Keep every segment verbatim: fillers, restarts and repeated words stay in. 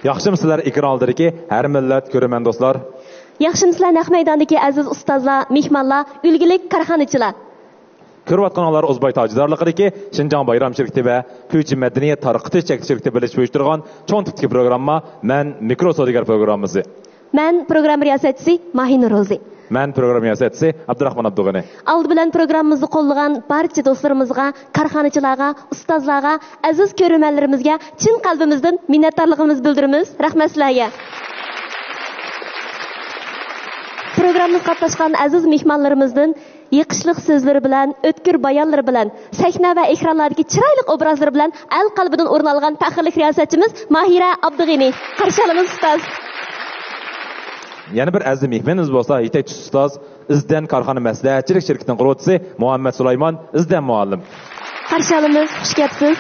ياخشىمۇسىلەر ئېكران ئالدىدىكى ھەر مىللەت كۆرۈرمەن دوستلار؟ ياخشىمۇسىلەر نەق مەيداندىكى ئەزىز ئۇستازلار، مېھمانلار، ئۈلگىلىك كارخانىچىلار؟ كۆرۈۋاتقىنىڭلار ئۇزباي تاجدارلىقىدىكى شىنجاڭ بايرام شىركىتى ۋە كۈچ مەدەنىيەت تارقىتىش چەكلىك شىركىتى بىرلىشىپ ئۇيۇشتۇرغان چوڭ تىپتىكى پروگرامما مەن مىكرو سودىگەر پروگراممىسى. مەن پروگرامما رىياسەتچىسى ماھىنۇر روزى. مەن پروگرامما رىياسەتچىسى ئابدۇراخمان ئابدۇغېنى. ئالدى بىلەن پروگراممىمىزنى قوللىغان بارچە دوستلىرىمىزغا، كارخانىچىلارغا، ئۇستازلارغا، ئەزىز كۆرۈرمەنلىرىمىزگە چىن قەلبىمىزدىن مىننەتدارلىقىمىزنى بىلدۈرىمىز. رەھمەت سىلەرگە. پروگراممىمىزغا قاتناشقان ئەزىز مېھمانلىرىمىزدىن يېقىشلىق سۆزلىرى بىلەن، ئۆتكۈر بايانلىرى بىلەن سەھنە ۋە ئېكرانلاردىكى چىرايلىق ئوبرازلىرى بىلەن ئەل قەلبىدىن ئورۇن ئالغان پەخىرلىك رىياسەتچىمىز ماھىرە ئابدۇغېنى. قارشى ئالىمىز، ئۇستاز. يەنە بىر ئەزىز مېھمىنىمىز بولسا يېتەكچى ئۇستاز، ئىزدەن كارخانا مەسلىھەتچىلىك شىركىتىنىڭ قۇرغۇچىسى مۇھەممەد سۇلايمان ئىزدەن مۇئەللىم. قارشى ئالىمىز، خۇش كەپسىز.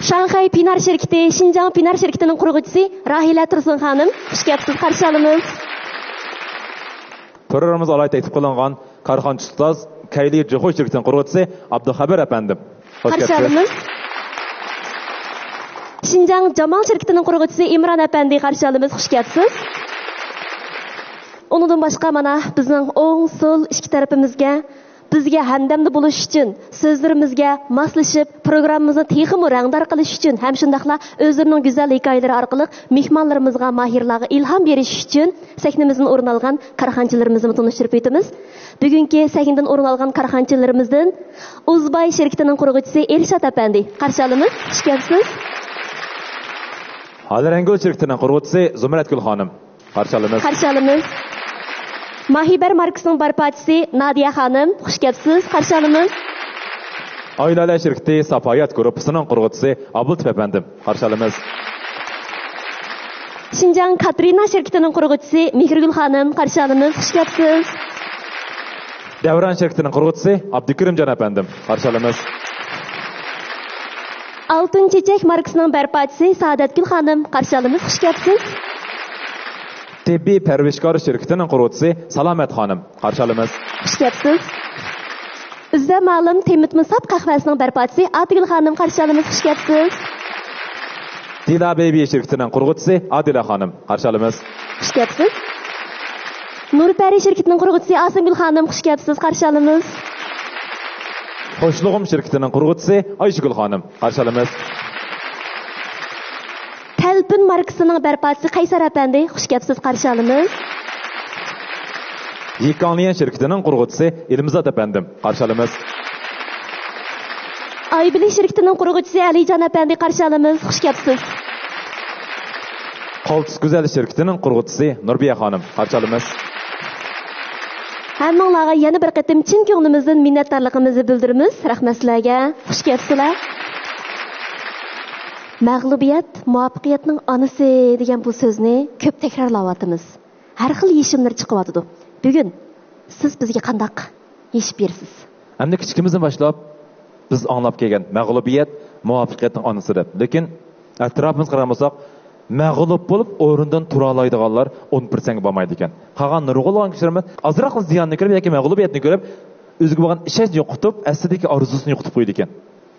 شاڭخەي پىنار شىركىتى، شىنجاڭ پىنار شىركىتىنىڭ قۇرغۇچىسى راھىلە تۇرسۇن خانىم، خۇش كەپسىز، قارشى ئالىمىز. پروگراممىمىزغا ئالاھىدە تەكلىپ قىلىنغان كارخانىچى ئۇستاز، كەيلى جوخۇي شىركىتىنىڭ قۇرغۇچىسى ئابدۇخەبىر ئەپەندىم. خۇش قارشى كەپسىز. ئالىمىز. شىنجاڭ جامال شىركىتىنىڭ قۇرغۇچىسى ئىمران ئەپەندى، قارشى ئالىمىز، خۇش كەپسىز. ئۇنىڭدىن باشقا، مانا، بىزنىڭ ئوڭ، سول ئىككى تەرىپىمىزگە بىزگە ھەمدەمدە بولۇش ئۈچۈن، سۆزلىرىمىزگە ماسلىشىپ، پروگراممىمىزنى تېخىمۇ رەڭدار قىلىش ئۈچۈن ھەم شۇنداقلا ئۆزلىرىنىڭ گۈزەل ھېكايىلىرى ئارقىلىق مېھمانلىرىمىزغا، ماھىرلارغا ئىلھام بېرىش ئۈچۈن سەھنىمىزدىن ئورۇن ئالغان كارخانىچىلىرىمىزنىمۇ تونۇشتۇرۇپ ئۆتىمىز. بۈگۈنكى سەھنىدىن ئورۇن ئالغان كارخانىچىلىرىمىزدىن ئۇزباي شىركىتىنىڭ قۇرغۇچىسى ئېلشات ئەپەندى، قارشى ئالىمىز، خۇش كەپسىز. ھالەرەنگۈل شىركىتىنىڭ قۇرغۇچىسى زۇمرەتگۈل خانىم، قارشى ئالىمىز. قارشى ئالىمىز. ماھىبەر ماركىسىنىڭ بەرپاچىسى نادىيە خانىم، خۇش كەپسىز، قارشى ئالىمىز. ئايلالە شىركىتى ساپايات گۇرۇپپىسىنىڭ قۇرغۇچىسى ئابۇلتىپ ئەپەندىم، قارشى ئالىمىز. شىنجاڭ كاترىنا شىركىتىنىڭ قۇرغۇچىسى مېھرىگۈل خانىم، قارشى ئالىمىز، خۇش كەپسىز. دەۋران شىركىتىنىڭ قۇرغۇچىسى ئابدۇكېرىمجان ئەپەندىم، قارشى ئالىمىز. ئالتۇن چېچەك ماركىسىنىڭ بەرپاچىسى سائادەتگۈل خانىم، قارشى ئالىمىز، خۇش كەپسىز. تېببىي پەرۋىشكار شىركىتىنىڭ قۇرغۇچىسى سالامەت خانىم، قارشى ئالىمىز. خۇش كەپسىز. ئۈزە مالىم تېمىتما ساپ قەھۋەسىنىڭ بەرپاچىسى ئاتىگۈل خانىم، قارشى ئالىمىز، خۇش كەپسىز. دىلا بېبى شىركىتىنىڭ قۇرغۇچىسى ئادىلە خانىم، قارشى ئالىمىز. خۇش كەپسىز. نۇرپەرى شىركىتىنىڭ قۇرغۇچىسى ئاسىمگۈل خانىم، خۇش كەپسىز، قارشى ئالىمىز. خوشلۇغۇم شىركىتىنىڭ قۇرغۇچىسى ئايشىگۈل خانىم، قارشى ئالىمىز. تەلپۈن ماركىسىنىڭ بەرپاچىسى قەيسەر ئەپەندى، خۇش كەپسىز، قارشى ئالىمىز. يىكاڭليەن شىركىتىنىڭ قۇرغۇچىسى ئېلىمزات ئەپەندىم، قارشى ئالىمىز. ئايبىلى شىركىتىنىڭ قۇرغۇچىسى ئەلىجان ئەپەندى، قارشى ئالىمىز، خۇش كەپسىز. قالتىس گۈزەل شىركىتىنىڭ قۇرغۇچىسى نۇربىيە خانىم، قارشى ئالىمىز. ھەممىڭلارغا يەنە بىر قېتىم چىن كۆڭلىمىزدىن مىننەتدارلىقىمىزنى بىلدۈرىمىز. رەھمەت سىلەرگە. خۇش كەپسىلەر. مەغلۇبىيەت مۇۋەپپەقىيەتنىڭ ئانىسى دېگەن بۇ سۆزنى كۆپ تەكرارلاۋاتىمىز. ھەر خىل يېشىملىرى چىقىۋاتىدۇ. بۈگۈن سىز بىزگە قانداق يېشىپ بېرىسىز؟ ئەمدى كىچىكىمىزدىن باشلاپ بىز ئاڭلاپ كەلگەن مەغلۇبىيەت مۇۋەپپەقىيەتنىڭ ئانىسى دەپ. لېكىن ئەتراپىمىزغا قارىغان بولساق، مەغلۇپ بولۇپ ئورنىدىن تۇرالايدىغانلار ئون پىرسەنتكە بارمايدىكەن. قالغان نۇرغۇنلىغان كىشىلىرىمىز ئازراقلا زىياننى كۆرۈپ ياكى مەغلۇبىيەتنى كۆرۈپ، ئۆزىگە بولغان ئىشەنچنى يوقىتىپ، ئەسلىدىكى ئارزۇسىنى يوقىتىپ قويىدىكەن.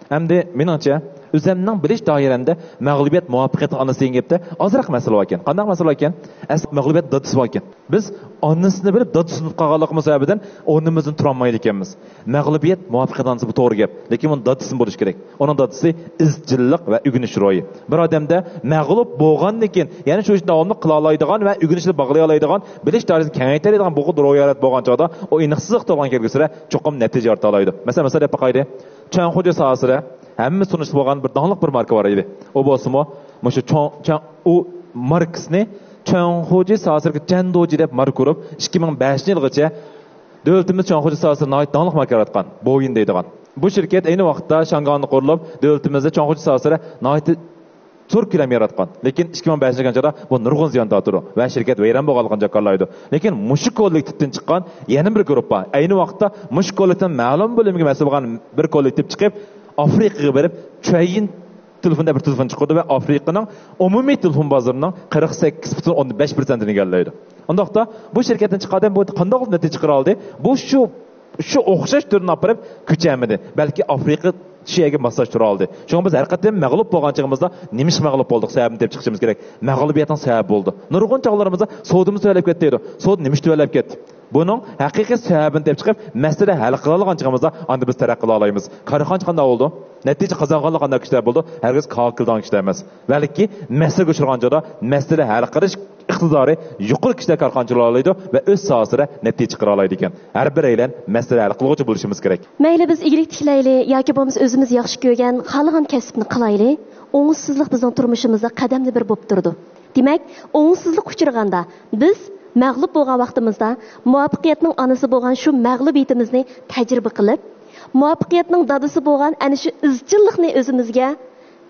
ئەمدى مېنىڭچە، ئۆزەمنىڭ بىلىش دائىرەمدە مەغلۇبىيەت مۇۋەپپەقىيەتنىڭ ئانىسى دېگەن گەپتە ئازراق مەسىلە باركەن. قانداق مەسىلە باركەن؟ ئەسلى مەغلۇبىيەت دادىسى باركەن. بىز ئانىسىنى بىلىپ، دادىسى ئۇنتۇپ قالغانلىقىمىز سەۋەبىدىن ئورنىمىزدىن تۇرالمايدىكەنمىز. مەغلۇبىيەت مۇۋەپپەقىيەت ئانىسى، بۇ توغرا گەپ. لېكىن ئۇنىڭ دادىسىمۇ بولۇشى كېرەك. ئۇنىڭ دادىسى ئىزچىللىق ۋە ئۆگىنىش روھى. بىر ئادەمدە مەغلۇپ بولغاندىن كېيىن، يەنە شۇ ئىشنى داۋاملىق قىلالايدىغان ۋە ئۆگىنىشنى باغلىيالايدىغان، بىلىش دائىرىسىنى كېڭەيتەلەيدىغان بۇ خىل روھىيەت بولغان چاغدا، ئۇ ئېنىقسىزلىق تۇرغان كەلگۈسىدە چوقۇم نەتىجە يارىتالايدۇ. مەسىلەن، مىسال دەپ باقايلى. چياڭخۇجى ساھەسىدە ھەممە تونۇشلۇق بولغان بىر داڭلىق بىر ماركا بار ئىدى. ئۇ بولسىمۇ مۇشۇ چوڭ، چوڭ، ئۇ ماركىسىنى چياڭخۇجى ساھەسىدىكى چەندوجى دەپ ماركا قۇرۇپ، ئىككى مىڭ بەشىنچى يىلغىچە دۆلىتىمىز چياڭخۇجى ساھەسىدە ناھايىتى داڭلىق ماركا ياراتقان، بويىن دەيدىغان. بۇ شىركەت ئەينى ۋاقىتتا شياڭگاڭدا قۇرۇلۇپ، دۆلىتىمىزدە چياڭخۇجى ساھەسىدە ناھايىتى زور كۆلەم ياراتقان. لېكىن ئىككى مىڭ بەشىنچى يىلغا كەلگەن چاغدا بۇ نۇرغۇن زىيان تارتىدۇ ۋە شىركەت ۋەيران بولغانلىقىنى جاكارلايدۇ. لېكىن مۇشۇ كوللېكتىپتىن چىققان يەنە بىر گۇرۇپپا، ئەينى ۋاقىتتا مۇشۇ كوللېكتىپنىڭ مەلۇم بۆلۈمىگە مەسئۇل بولغان بىر كوللېكتىپ چىقىپ، ئافرىقىغا بېرىپ، چۈەييىن تېلېفون دەپ بىر تېلېفون چىقىرىدۇ ۋە ئافرىقىنىڭ ئومۇمىي تېلېفون بازىرىنىڭ قىرىق سەككىز پۈتۈن ئوندىن بەش پىرسەنتىنى ئىگىلەيدۇ. ئۇنداقتا بۇ شىركەتتىن چىققان ئادەم بۇ قانداق نەتىجە چىقىرالدى؟ بۇ شۇ، شۇ ئوخشاش تۈرنى ئاپىرىپ كۆچەلمىدى. بەلكى ئافرىقا شۇ يەرگە ماسلاشتۇرالدى. شۇڭا بىز ھەر قېتىم مەغلۇپ بولغان چېغىمىزدا نېمە ئىشقا مەغلۇپ بولدۇق، سەۋەبىنى تېپىپ چىقىشىمىز كېرەك. مەغلۇبىيەتنىڭ سەۋەبى بولدى. نۇرغۇن چاغلىرىمىزدا سودىمىز تۆۋەنلەپ كەتتى دەيدۇ. سودا نېمە ئۈچۈن تۆۋەنلەپ كەتتى؟ بۇنىڭ ھەقىقىي سەۋەبىنى تېپىپ چىقىپ، مەسىلە ھەل قىلالىغان چېغىمىزدا ئاندىن بىز تەرەققىي قىلالايمىز. كارخانىچى قانداق بولىدۇ؟ نەتىجە قازانغانلار قانداق كىشىلەر بولىدۇ؟ ھەرگىز كاۋا كېلىدىغان كىشىلەر ئەمەس. بەلكى مەسىلىگە ئۇچرىغان چاغدا مەسىلە ھەل قىلىش ئىقتىدارى يۇقىرى كىشىلەر كارخانىچى بولالايدۇ ۋە ئۆز ساھەسىدە نەتىجە چىقىرالايدىكەن. ھەر بىرەيلەن مەسىلە ھەل قىلغۇچى بولۇشىمىز كېرەك. مەيلى بىز ئىگىلىك تىكلەيلى ياكى بولمىسا ئۆزىمىز ياخشى كۆرگەن، خالىغان كەسىپنى قىلايلى، ئوڭۇشسىزلىق بىزنىڭ تۇرمۇشىمىزدا قەدەمدە بىر بولۇپ تۇرىدۇ. دېمەك، ئوڭۇشسىزلىققا ئۇچرىغاندا، بىز مەغلۇپ بولغان ۋاقتىمىزدا مۇۋەپپەقىيەتنىڭ ئانىسى بولغان شۇ مەغلۇبىيىتىمىزنى تەجرىبە قىلىپ، مۇۋەپپەقىيەتنىڭ دادىسى بولغان ئەنە شۇ ئىزچىللىقنى ئۆزىمىزگە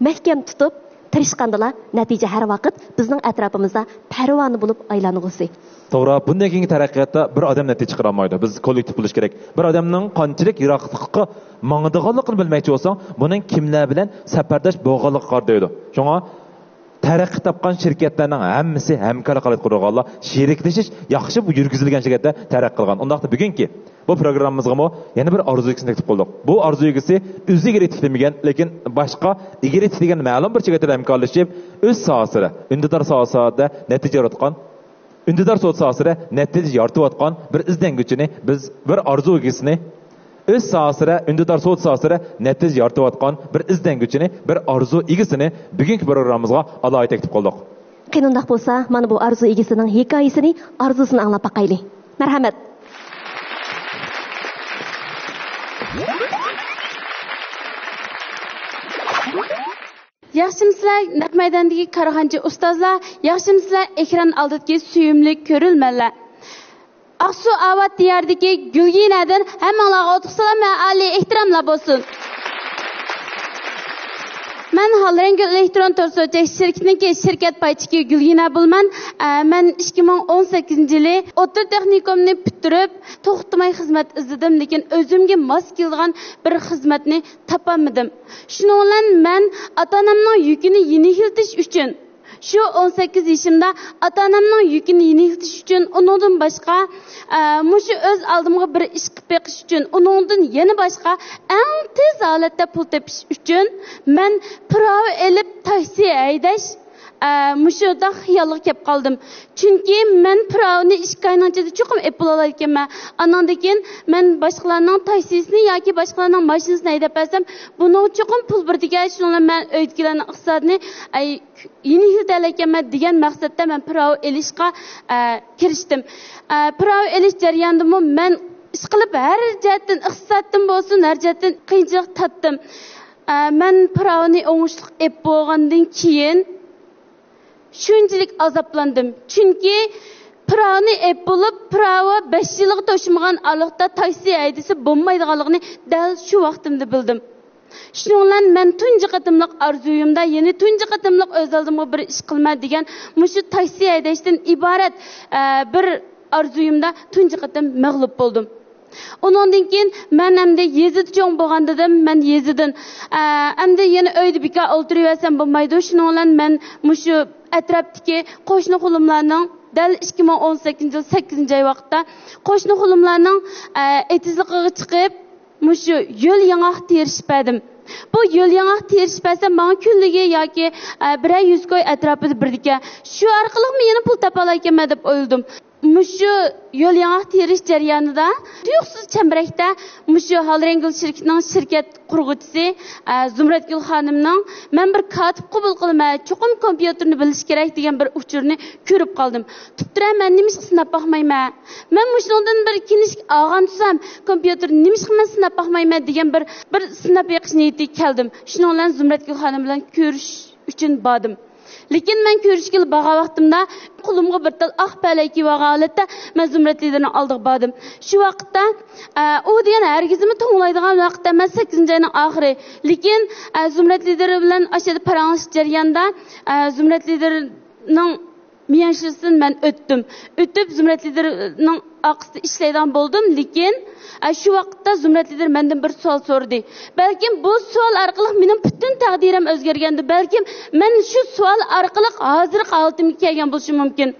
مەھكەم تۇتۇپ، تىرىشقاندىلا، نەتىجە ھەر ۋاقىت بىزنىڭ ئەتراپىمىزدا پەرۋانە بولۇپ ئايلانغۇسى. توغرا، بۇندىن كېيىنكى تەرەققىياتتا بىر ئادەم نەتىجە چىقىرالمايدۇ. بىز كوللېكتىپ بولۇش كېرەك. بىر ئادەمنىڭ قانچىلىك يىراقلىققا ماڭىدىغانلىقىنى بىلمەكچى بولساڭ، بۇنىڭ كىملەر بىلەن سەپەرداش بولغانلىقىغا قارا دەيدۇ. شۇڭا تەرەققىي تاپقان شىركەتلەرنىڭ ھەممىسى ھەمكارلىق قىلىپ قۇرۇلغانلار، شېرىكلىشىش ياخشى يۈرگۈزۈلگەن شىركەتتە تەرەققىي قىلغان. ئۇنداقتا بۈگۈنكى بۇ پروگراممىمىزغىمۇ يەنە بىر ئارزۇ ئىگىسىنى تەكلىپ قىلدۇق. بۇ ئارزۇ ئىگىسى ئۆزى ئىگىلىك تىكلىمىگەن، لېكىن باشقا ئىگىلىك تىكلىگەن مەلۇم بىر شىركەت بىلەن ھەمكارلىشىپ، ئۆز ساھەسىدە، ئۈندىدار ساھەسىدە نەتىجە ياراتقان، ئۈندىدار سودا ساھەسىدە نەتىجە يارىتىۋاتقان بىر ئىزدەنگۈچىنى، بىز بىر ئارزۇ ئىگىسىنى، ئۆز ساھەسىدە، ئۈندىدار سودا ساھەسىدە نەتىجە يارىتىۋاتقان بىر ئىزدەنگۈچىنى، بىر ئارزۇ ئىگىسىنى بۈگۈنكى پروگراممىمىزغا ئالاھىدە تەكلىپ قىلدۇق. قېنى ئۇنداق بولسا، مانا بۇ ئارزۇ ئىگىسىنىڭ ھېكايىسىنى، ئارزۇسىنى ئاڭلاپ باقايلى. مەرھەمەت. ياخشىمۇسىلەر، نەق مەيداندىكى كارخانىچى ئۇستازلار؟ ياخشىمۇسىلەر، ئېكران ئالدىدىكى سۆيۈملۈك كۆرۈرمەنلەر؟ ئاقسۇ ئاۋات دىيارىدىكى گۈلگىنەدىن ھەممىڭلارغا ئوتلۇق سالام ۋە ئالىي ئېھتىراملار بولسۇن. مەن ھالرەڭگۈل ئېلېكترون تور سوتچى شىركىتىنىڭكى شىركەت پايچىكى گۈلگىنە بولىمەن. ئە، مەن ئىككى مىڭ ئون سەككىزىنچى يىلى ئوتتۇرا تېخنىكومنى پۈتتۈرۈپ، توختىماي خىزمەت ئىزدىدىم، لېكىن ئۆزۈمگە ماس كېلىدىغان بىر خىزمەتنى تاپالمىدىم. شۇنىڭ بىلەن مەن ئاتا-ئانامنىڭ يۈكىنى يېنىكلىتىش ئۈچۈن، شۇ ئون سەككىز يېشىمدا ئاتا-ئانامنىڭ يۈكىنى يېنىكلىتىش ئۈچۈن، ئۇنىڭدىن باشقا، ئە، مۇشۇ ئۆز ئالدىمغا بىر ئىش قىلىپ بېقىش ئۈچۈن، ئۇنىڭدىن يەنە باشقا ئەڭ تېز ھالەتتە پۇل تېپىش ئۈچۈن مەن پىراۋا ئېلىپ تاكسى ھەيدەش، ئە، مۇشۇنداق خىيالغا كەپ قالدىم. چۈنكى مەن پىراۋىنى ئىككى ئاينىڭ ئىچىدە چوقۇم ئېلىپ بولالايدىكەنمەن. ئانىڭدىن كېيىن مەن باشقىلارنىڭ تاكسىسىنى ياكى باشقىلارنىڭ ماشىنىسىنى ھەيدەپ بەرسەم، بۇنىڭغا چوقۇم پۇل بېرىدىكەن. شۇنىڭ بىلەن مەن ئۆيدىكىلەرنىڭ ئىقتىسادىنى، ئەي، يېنىكلىتەلەيكەنمەن دېگەن مەقسەتتە مەن پىراۋا ئېلىشقا، ئە، كىرىشتىم. ئە، پىراۋا ئېلىش جەريانىدىمۇ مەن ئىشقىلىپ ھەر جەھەتتىن، ئىقتىسادتىن بولسۇن، ھەر جەھەتتىن قىيىنچىلىق تارتتىم. ئە، مەن پىراۋىنى ئوڭۇشلۇق ئېلىپ بولغاندىن كېيىن، شۇنچىلىك ئازابلاندىم. چۈنكى پىراۋىنى ئېلىپ بولۇپ، پىراۋا بەش يىلغا توشمىغان ئارىلىقتا تاكسى ھەيدىسە بولمايدىغانلىقىنى دەل شۇ ۋاقتىمدا بىلدىم. شۇنىڭ بىلەن مەن تۇنجى قېتىملىق ئارزۇيۇمدا، يەنى تۇنجى قېتىملىق ئۆز ئالدىمغا بىر ئىش قىلىمەن دېگەن مۇشۇ تاكسى ھەيدەشتىن ئىبارەت، ئە، بىر ئارزۇيۇمدا تۇنجى قېتىم مەغلۇپ بولدۇم. ئۇنىڭدىن كېيىن مەن ئەمدى يېزىدا چوڭ بولغان دېدىم، مەن يېزىدىن. ئە، ئەمدى يەنە ئۆيدە بىكار ئولتۇرۇۋەرسەم بولمايدۇ. شۇنىڭ بىلەن مەن مۇشۇ ئەتراپتىكى قوشنا خۇلۇملارنىڭ دەل ئىككى مىڭ ئون سەككىزىنچى يىل سەككىزىنچى ئاي ۋاقىتتا قوشنا خۇلۇملارنىڭ، ئە، ئېتىزلىقىغا چىقىپ، مۇشۇ يۆل ياڭاق تېرىشىپ بەردىم. بۇ يۆل ياڭاق تېرىشىپ بەرسەم، ماڭا كۈنلۈكى ياكى، ئە، بىرەر يۈز كوي ئەتراپىدا بېرىدىكەن. شۇ ئارقىلىقمۇ يەنە پۇل تاپالايكەنمەن دەپ ئويلىدىم. مۇشۇ يۆل ياڭاق تېرىش جەريانىدا تۇيۇقسىز چەمبىرەكتە مۇشۇ ھالرەڭگۈل شىركىتىنىڭ شىركەت قۇرغۇچىسى، ئە، زۇمرەتگۈل خانىمنىڭ «مەن بىر كاتىپ قوبۇل قىلىمەن، چوقۇم كومپيۇتېرنى بىلىش كېرەك» دېگەن بىر ئۇچۇرىنى كۆرۈپ قالدىم. تۇپتۇرە، مەن نېمىشقا سىناپ باقمايمەن؟ مەن مۇشۇنىڭدىن بىر كىنىشكا ئالغان تۇرسام، كومپيۇتېرنى نېمىشقا مەن سىناپ باقمايمەن دېگەن بىر، بىر سىناپ بېقىش نىيىتىگە كەلدىم. شۇنىڭ بىلەن زۇمرەتگۈل خانىم بىلەن كۆرۈشۈش ئۈچۈن باردىم. لېكىن مەن كۆرۈشكىلى بارغان ۋاقتىمدا قولۇمغا بىر تال ئاق پەلەي كىيىۋالغان ھالەتتە مەن زۇمرەت لىدىرنىڭ ئالدىغا باردىم. شۇ ۋاقىتتا، ئە، ئۇ دېگەن ھەرگىزمۇ توڭلايدىغان ۋاقىت ئەمەس، سەككىزىنچى ئاينىڭ ئاخىرى. لېكىن، ئە، زۇمرەت لىدىرى بىلەن ئاشۇ يەردە پاراڭلىشىش جەريانىدا، ئە، زۇمرەت لىدىرنىڭ ميەنشىسىدىن مەن ئۆتتۈم. ئۆتۈپ، زۇمرەت لىدىرنىڭ ئارقىسىدا ئىشلەيدىغان بولدۇم، لېكىن، ئە، شۇ ۋاقىتتا زۇمرەت لىدىر مەندىن بىر سوئال سورىدى. بەلكىم بۇ سوئال ئارقىلىق مېنىڭ پۈتۈن تەقدىرىم ئۆزگەرگەندۇ، بەلكىم مەن شۇ سوئال ئارقىلىق ھازىرقى ھالىتىمگە كەلگەن بولۇشۇم مۇمكىن.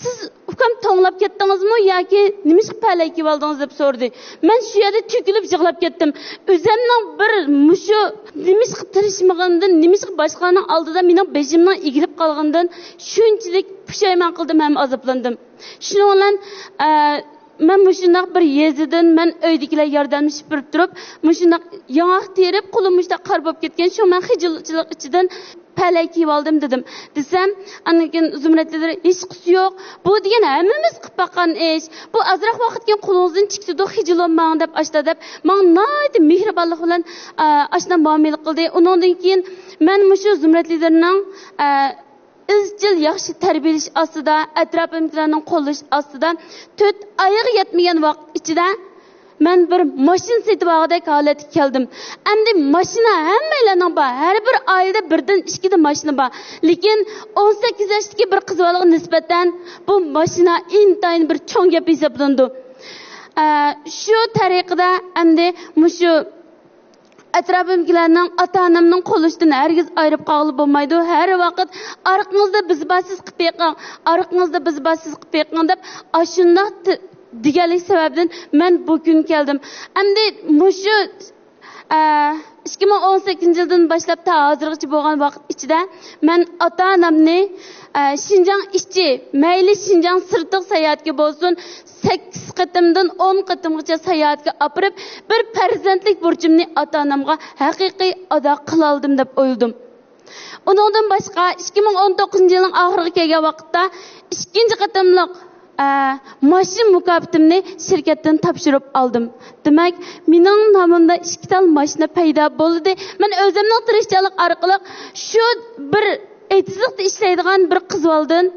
سىز «ئۇكام، توڭلاپ كەتتىڭىزمۇ ياكى نېمىشقا پەلەي كىيىۋالدىڭىز؟» دەپ سورىدى. مەن شۇ يەردە تۆكۈلۈپ يىغلاپ كەتتىم. ئۆزۈمنىڭ بىر مۇشۇ نېمىشقا تىرىشمىغىنىدىن، نېمىشقا باشقىلارنىڭ ئالدىدا مېنىڭ بېشىمنىڭ ئېگىلىپ قالغىنىدىن شۇنچىلىك پۇشايمان قىلدىم ھەم ئازابلاندىم. شۇنىڭ بىلەن، ئە، مەن مۇشۇنداق بىر يېزىدىن مەن ئۆيدىكىلەر ياردەملىشىپ بېرىپ تۇرۇپ، مۇشۇنداق ياڭاق تېرىپ، قولۇم مۇشۇنداق قارا بولۇپ كەتكەن، شۇ مەن خىجىلچىلىق ئىچىدىن پەلەي كىيىۋالدىم دېدىم. دېسەم، ئاندىن كېيىن زۇمرەت لىدىر، «ھېچقىسى يوق. بۇ دېگەن ھەممىمىز قىلىپ باققان ئىش. بۇ ئازراق ۋاقىتتىن كېيىن قولىڭىزدىن چىقىدۇ، خىجىل بولماڭ» دەپ ئاشتا دەپ، ماڭا ناھايىتى مېھرىبانلىق بىلەن، ئا، ئاشۇنداق مۇئامىلە قىلدى. ئۇنىڭدىن كېيىن مەن مۇشۇ زۇمرەت لىدىرنىڭ، ئە، ئىزچىل ياخشى تەربىيەلىشى ئاستىدا، ئەتراپىمدىكىلەرنىڭ قوللىشى ئاستىدا تۆت ئايغا يەتمىگەن ۋاقىت ئىچىدە مەن بىر ماشىنا سېتىۋالغۇدەك ھالەتكە كەلدىم. ئەمدى ماشىنا ھەممەيلەننىڭ بار، ھەر بىر ئائىلىدە بىردىن ئىككىدە ماشىنا بار. لېكىن ئون سەككىز ياشتىكى بىر قىز بالىغا نىسبەتەن بۇ ماشىنا ئىنتايىن بىر چوڭ گەپ ھېسابلىنىدۇ. ئە، شۇ تەرىقىدە ئەمدى مۇشۇ ئەتراپىمدىكىلەرنىڭ، ئاتا-ئانامنىڭ قوللىشىدىن ھەرگىز ئايرىپ قالغىلى بولمايدۇ. ھەر ۋاقىت «ئارقىڭىزدا بىز بار، سىز قىلىپ بېقىڭ، ئارقىڭىزدا بىز بار، سىز قىلىپ بېقىڭ» دەپ ئاشۇنداق ت-، دېگەنلىك سەۋەبىدىن مەن بۇ كۈن كەلدىم. ئەمدى مۇشۇ، ئە، ئىككى مىڭ ئون سەككىزىنچى يىلدىن باشلاپ تا ھازىرغىچە بولغان ۋاقىت ئىچىدە مەن ئاتا-ئانامنى، ئە، شىنجاڭ ئىچى، مەيلى شىنجاڭ سىرتىغا ساياھەتكە بولسۇن، سەككىز قېتىمدىن ئون قېتىمغىچە ساياھەتكە ئاپىرىپ، بىر پەرزەنتلىك بۇرچۇمنى ئاتا-ئانامغا ھەقىقىي ئادا قىلالىدىم دەپ ئويلىدىم. ئۇنىڭدىن باشقا، ئىككى مىڭ ئون توققۇزىنچى يىلنىڭ ئاخىرىغا كەلگەن ۋاقىتتا ئىككىنچى قېتىملىق، ئە، ماشىنا مۇكاپاتىمنى شىركەتتىن تاپشۇرۇپ ئالدىم. دېمەك، مېنىڭ نامىمدا ئىككى تال ماشىنا پەيدا بولدى. مەن ئۆزۈمنىڭ تىرىشچانلىقى ئارقىلىق شۇ بىر ئېتىزلىقتا ئىشلەيدىغان بىر قىز بالىدىن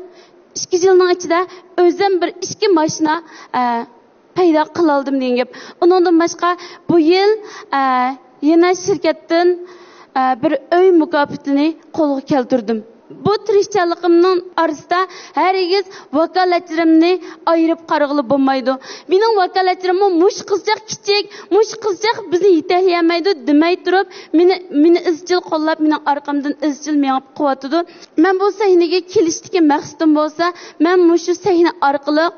ئىككى يىلنىڭ ئىچىدە ئۆزۈم بىر ئىككى ماشىنا، ئە، پەيدا قىلالىدىم دېگەن گەپ. ئۇنىڭدىن باشقا، بۇ يىل، ئە، يەنە شىركەتتىن، ئە، بىر ئۆي مۇكاپاتىنى قولغا كەلتۈردۈم. بۇ تىرىشچانلىقىمنىڭ ئارىسىدا ھەرگىز ۋاكالەتلىرىمنى ئايرىپ قارىغىلى بولمايدۇ. مېنىڭ ۋاكالەتلىرىممۇ مۇشۇ قىزچاق كىچىك، مۇشۇ قىزچاق بىزنى يېتەكلىيەلمەيدۇ دېمەي تۇرۇپ، مېنى، مېنى ئىزچىل قوللاپ، مېنىڭ ئارقامدىن ئىزچىل مېڭىپ قىلىۋاتىدۇ. مەن بۇ سەھنىگە كېلىشتىكى مەقسىتىم بولسا، مەن مۇشۇ سەھنە ئارقىلىق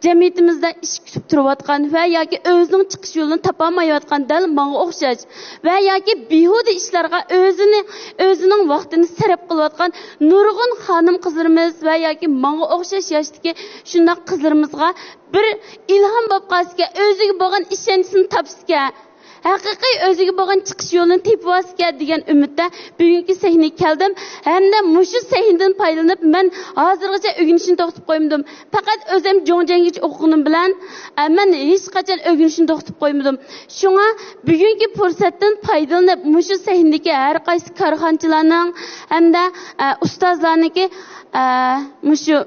جەمئىيىتىمىزدە ئىش كۈتۈپ تۇرۇۋاتقان ۋە ياكى ئۆزىنىڭ چىقىش يولىنى تاپالمايۋاتقان دەل ماڭا ئوخشاش ۋە ياكى بىھۇدە ئىشلارغا ئۆزىنى، ئۆزىنىڭ ۋاقتىنى سەرپ قىلىۋاتقان نۇرغۇن خانىم قىزلىرىمىز ۋە ياكى ماڭا ئوخشاش ياشتىكى شۇنداق قىزلىرىمىزغا بىر ئىلھام بولۇپ قالسىكەن، ئۆزىگە بولغان ئىشەنچىسىنى تاپسىكەن، ھەقىقىي ئۆزىگە بولغان چىقىش يولىنى تېپىۋالسىكەن دېگەن ئۈمىدتە بۈگۈنكى سەھنىگە كەلدىم ھەمدە مۇشۇ سەھنىدىن پايدىلىنىپ، مەن ھازىرغىچە ئۆگىنىشنى توختىتىپ قويمىدىم. پەقەت ئۆزۈم جوڭجەنگىچە ئوقۇغىنىم بىلەن، ئە، مەن ھېچقاچان ئۆگىنىشنى توختىتىپ قويمىدىم. شۇڭا بۈگۈنكى پۇرسەتتىن پايدىلىنىپ، مۇشۇ سەھنىدىكى ھەر قايسى كارخانىچىلارنىڭ ھەمدە، ئە، ئۇستازلارنىڭكى، ئە، مۇشۇ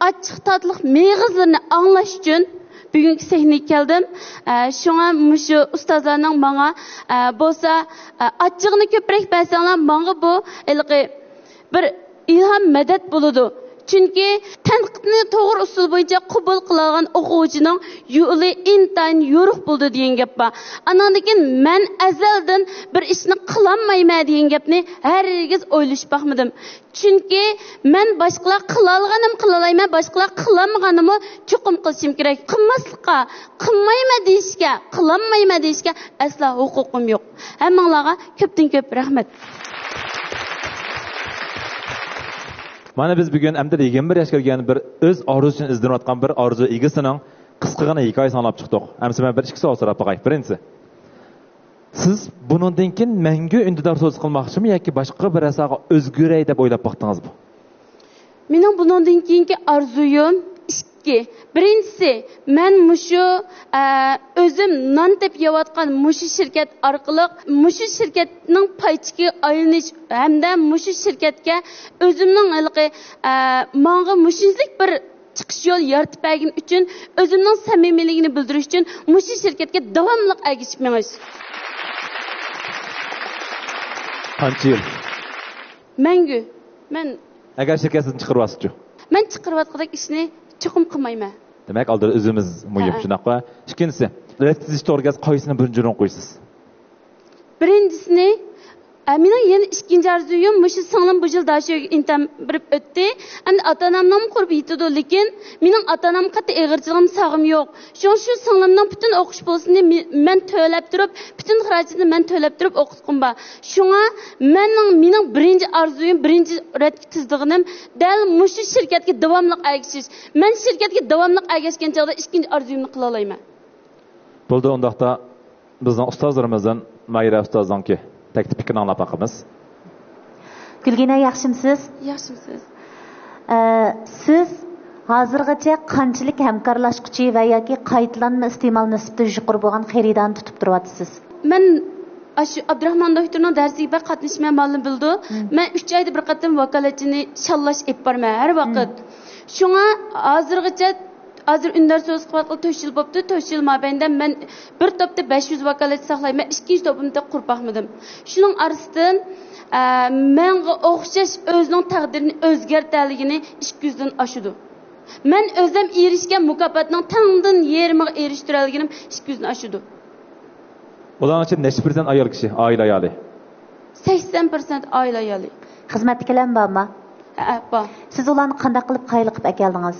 ئاچچىق تاتلىق مېغىزلىرىنى ئاڭلاش ئۈچۈن بۈگۈنكى سەھنىگە كەلدىم. ئە، شۇڭا مۇشۇ ئۇستازلارنىڭ ماڭا، ئە، بولسا، ئە، ئاچچىقىنى كۆپرەك بەرسەڭلار، ماڭا بۇ ھېلىقى بىر ئىلھام، مەدەت بولىدۇ. چۈنكى تەنقىدنى توغرا ئۇسۇل بويىچە قوبۇل قىلالىغان ئوقۇغۇچىنىڭ يولى ئىنتايىن يورۇق بولىدۇ دېگەن گەپ بار. ئاناندىن كېيىن مەن ئەزەلدىن بىر ئىشنى قىلالمايمەن دېگەن گەپنى ھەرگىز ئويلىشىپ باقمىدىم. چۈنكى مەن باشقىلار قىلالىغىنىمۇ قىلالايمەن، باشقىلار قىلالمىغاننىمۇ چوقۇم قىلىشىم كېرەك. قىلماسلىققا، قىلمايمەن دېيىشكە، قىلالمايمەن دېيىشكە ئەسلا ھوقۇقۇم يوق. ھەممىڭلارغا كۆپتىن كۆپ رەھمەت. مانا بىز بۈگۈن ئەمدى يىگىرمە بىر ياشقا كىرگەن بىر ئۆز ئارزۇسىنى ئىزدىنىۋاتقان بىر ئارزۇ ئىگىسىنىڭ قىسقىغىنە ھېكايىسىنى ئاڭلاپ چىقتۇق. ئەمسە مەن بىر ئىككى سوئال سوراپ باقاي. بىرىنچىسى، سىز بۇنىڭدىن كېيىن مەڭگۈ ئۈندىدار سودىسى قىلماقچىمۇ ياكى باشقا بىر ساھەگە ئۆزگىرەي دەپ ئويلاپ باقتىڭىزمۇ؟ مېنىڭ بۇنىڭدىن كېيىنكى ئارزۇيۇم ئىككى. بىرىنچىسى، مەن مۇشۇ، ئە، ئۆزۈم نان تېپىپ يەۋاتقان مۇشۇ شىركەت ئارقىلىق مۇشۇ شىركەتنىڭ پاي چېكىگە ئايلىنىش ھەمدە مۇشۇ شىركەتكە ئۆزۈمنىڭ ھېلىقى، ئە، ماڭا مۇشۇنچىلىك بىر چىقىش يول يارىتىپ بەرگىنى ئۈچۈن، ئۆزۈمنىڭ سەمىمىيلىكىنى بىلدۈرۈش ئۈچۈن مۇشۇ شىركەتكە داۋاملىق ئەگىشىپ مېڭىش. قانچە يىل؟ مەڭگۈ. مەن ئەگەر شىركەت سىزنى چىقىرىۋالسىچۇ؟ مەن چىقىرىۋاتقۇدەك ئىشنى چوقۇم قىلمايمەن. دېمەك، ئالدىدا ئۆزىمىز مۇھىم، ھە. شۇنداققۇ؟ ئىككىنچىسى، رەت تۈزۈش توغرا گەپ قايسىنى بىرىنچى ئورۇنغا قويىسىز؟ بىرىنچىسىنى، ئە، مېنىڭ يەنە ئىككىنچى ئارزۇيۇم، مۇشۇ سىڭلىم بۇ يىل داشۆگە ئىمتىھان بېرىپ ئۆتتى. ئەمدى ئاتا-ئانامنىڭمۇ قۇربى يېتىدۇ، لېكىن مېنىڭ ئاتا-ئانامغا قاتتىق ئېغىر چىدىغىنىم ساغىم يوق. شۇڭا شۇ سىڭلىمنىڭ پۈتۈن ئوقۇش پۇلىسىنى مې-، مەن تۆلەپ تۇرۇپ، پۈتۈن خىراجىتىنى مەن تۆلەپ تۇرۇپ ئوقۇتقۇم بار. شۇڭا مېنىڭ، مېنىڭ بىرىنچى ئارزۇيۇم، بىرىنچى رەتكە تىزىدىغىنىم دەل مۇشۇ شىركەتكە داۋاملىق ئەگىشىش. مەن شىركەتكە داۋاملىق ئەگەشكەن چاغدا ئىككىنچى ئارزۇيۇمنى قىلالايمەن. بولدى، ئۇنداقتا بىزنىڭ ئۇستازلىرىمىزدىن ماھىرە ئۇستازنىڭكى تەكلىپ پىكرىنى ئاڭلاپ باقىمىز. گۈلگىنە، ياخشىمسىز؟ ياخشىمسىز؟ ئە، سىز ھازىرغىچە قانچىلىك ھەمكارلاشقۇچى ۋە ياكى قايتىلانما ئىستېمال نىسبىتى يۇقىرى بولغان خېرىدارنى تۇتۇپ تۇرۇۋاتىسىز؟ مەن ئاشۇ ئابدۇراخمان دوكتورنىڭ دەرسىگە بەك قاتنىشىمەن، مالىم بىلىدۇ. مەن ئۈچ ئايدا بىر قېتىم ۋاكالەتچىنى شاللاش ئېلىپ بارىمەن ھەر ۋاقىت. شۇڭا ھازىرغىچە، ھازىر ئۈندىدار سودىسى قىلىۋاتقىلى تۆت يىل بوپتۇ. تۆت يىل مابەينىدە مەن بىر توپتا بەش يۈز ۋاكالەتچى ساقلايمەن، ئىككىنچى توپۇمنى تېخى قۇرۇپ باقمىدىم. شۇنىڭ ئارىسىدىن ئە، ماڭا ئوخشاش ئۆزىنىڭ تەقدىرىنى ئۆزگەرتەلىگىنى ئىككى يۈزدىن ئاشىدۇ. مەن ئۆزۈم ئېرىشكەن مۇكاپاتنىڭ تەڭدىن يېرىمىغا ئېرىشتۈرەلىگىنىم ئىككى يۈزدىن ئاشىدۇ. ئۇلارنىڭ ئىچىدە نەچچە پىرسەنت ئايال كىشى، ئائىلە ئايالى؟ سەكسەن پىرسەنت ئائىلە ئايالى. خىزمەتتىكىلەرمۇ بارمۇ؟ ھەئە، بار. سىز ئۇلارنى قانداق قىلىپ قايىل قىلىپ ئەكەلدىڭىز؟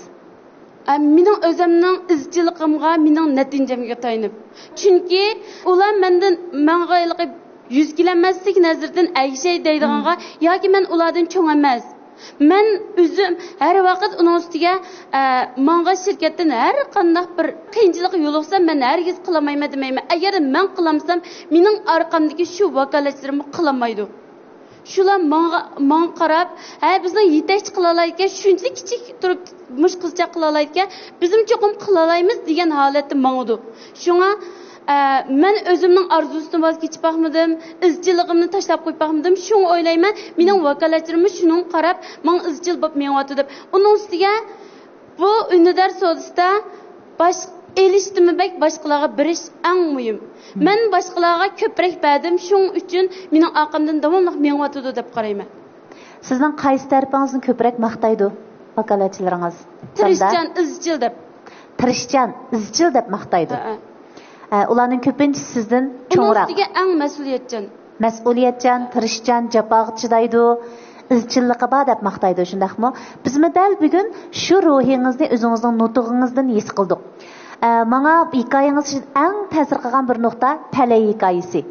ئە، مېنىڭ ئۆزۈمنىڭ ئىزچىللىقىمغا، مېنىڭ نەتىجەمگە تايىنىپ. چۈنكى ئۇلار مەندىن، ماڭا ھېلىقى يۈز كېلەلمەسلىك نەزىرىدىن ئەگىشەي دەيدىغانغا، ياكى مەن ئۇلاردىن چوڭ ئەمەس. مەن ئۆزۈم ھەر ۋاقىت ئۇنىڭ ئۈستىگە، ئە، ماڭغان شىركەتتىن ھەر قانداق بىر قىيىنچىلىق يولۇقسا، مەن ھەرگىز قىلالمايمەن دېمەيمەن. ئەگەر مەن قىلالمىسام، مېنىڭ ئارقامدىكى شۇ ۋاكالەتچىلىرىممۇ قىلالمايدۇ. شۇلار ماڭا، ماڭا قاراپ، ھە، بىزنىڭ يېتەكچى قىلالايدىكەن، شۇنچىلىك كىچىك تۇرۇپ مۇشۇ قىزچاق قىلالايدىكەن، بىزمۇ چوقۇم قىلالايمىز دېگەن ھالەتتە ماڭىدۇ. شۇڭا، ئە، مەن ئۆزۈمنىڭ ئارزۇسىدىن ۋاز كېچىپ باقمىدىم، ئىزچىللىقىمنى تاشلاپ قويۇپ باقمىدىم. شۇڭا ئويلايمەن، مېنىڭ ۋاكالەتچىلىرىممۇ شۇنىڭغا قاراپ ماڭا ئىزچىل بولۇپ مېڭىۋاتىدۇ دەپ. ئۇنىڭ ئۈستىگە بۇ ئۈندىدار سودىسىدا باش ئېلىشتىنمۇ بەك باشقىلارغا بېرىش ئەڭ مۇھىم. مەن باشقىلارغا كۆپرەك بەردىم، شۇڭ ئۈچۈن مېنىڭ ئارقامدىن داۋاملىق مېڭىۋاتىدۇ دەپ قارايمەن. سىزنىڭ قايسى تەرىپىڭىزنى كۆپرەك ماختايدۇ ۋاكالەتچىلىرىڭىز؟ تىرىشچان، ئىزچىل دەپ. تىرىشچان، ئىزچىل دەپ ماختايدۇ. ھەئە. ئە، ئۇلارنىڭ كۆپىنچىسى سىزدىن ئۇنىڭ چوڭراق. ئۈستىگە ئەڭ مەسئۇلىيەتچان. مەسئۇلىيەتچان، تىرىشچان، جاپاغا چىدايدۇ، ئىزچىللىقى بار دەپ ماختايدۇ، شۇنداقمۇ؟ بىزمۇ دەل بۈگۈن شۇ روھىڭىزنى ئۆزىڭىزنىڭ نۇتۇقىڭىزدىن ھېس قىلدۇق. ئە، ماڭا ھېكايىڭىز ئىچىدە ئەڭ تەسىر قىلغان بىر نۇقتا پەلەي ھېكايىسى.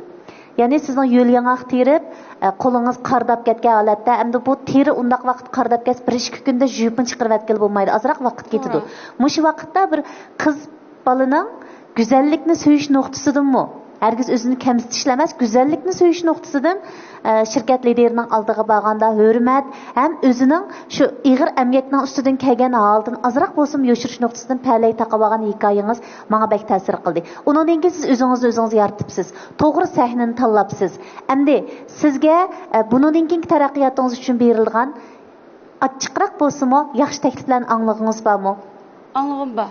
يەنى سىزنىڭ يۆل ياڭاق تېرىپ، ئە، قولىڭىز قارداپ كەتكەن ھالەتتە، ئەمدى بۇ تېرە ئۇنداق ۋاقىت قارداپ كەتسە، بىر ئىككى كۈندە يۇيۇپمۇ چىقىرىۋەتكىلى بولمايدۇ، ئازراق ۋاقىت كېتىدۇ. مۇشۇ ۋاقىتتا بىر قىز بالىنىڭ گۈزەللىكنى سۆيۈش نۇقتىسىدىنمۇ، ھەرگىز ئۆزىنى كەمسىتىشلا ئەمەس، گۈزەللىكنى سۆيۈش نۇقتىسىدىن، ئە، شىركەت لىدىرىنىڭ ئالدىغا بارغاندا ھۆرمەت ھەم ئۆزىنىڭ شۇ ئېغىر ئەمگەكنىڭ ئۈستىدىن كەلگەن ھالىتىنى ئازراق بولسىمۇ يوشۇرۇش نۇقتىسىدىن پەلەي تاقىۋالغان ھېكايىڭىز ماڭا بەك تەسىر قىلدى. ئۇنىڭدىن كېيىن سىز ئۆزىڭىزنى ئۆزىڭىز يارىتىپسىز. توغرا سەھنىنى تاللاپسىز. ئەمدى سىزگە، ئە، بۇنىڭدىن كېيىنكى تەرەققىياتىڭىز ئۈچۈن بېرىلغان ئاچچىقراق بولسىمۇ، ياخشى تەكلىپلەرنى ئاڭلىغىڭىز بارمۇ؟ ئاڭلىغۇم بار.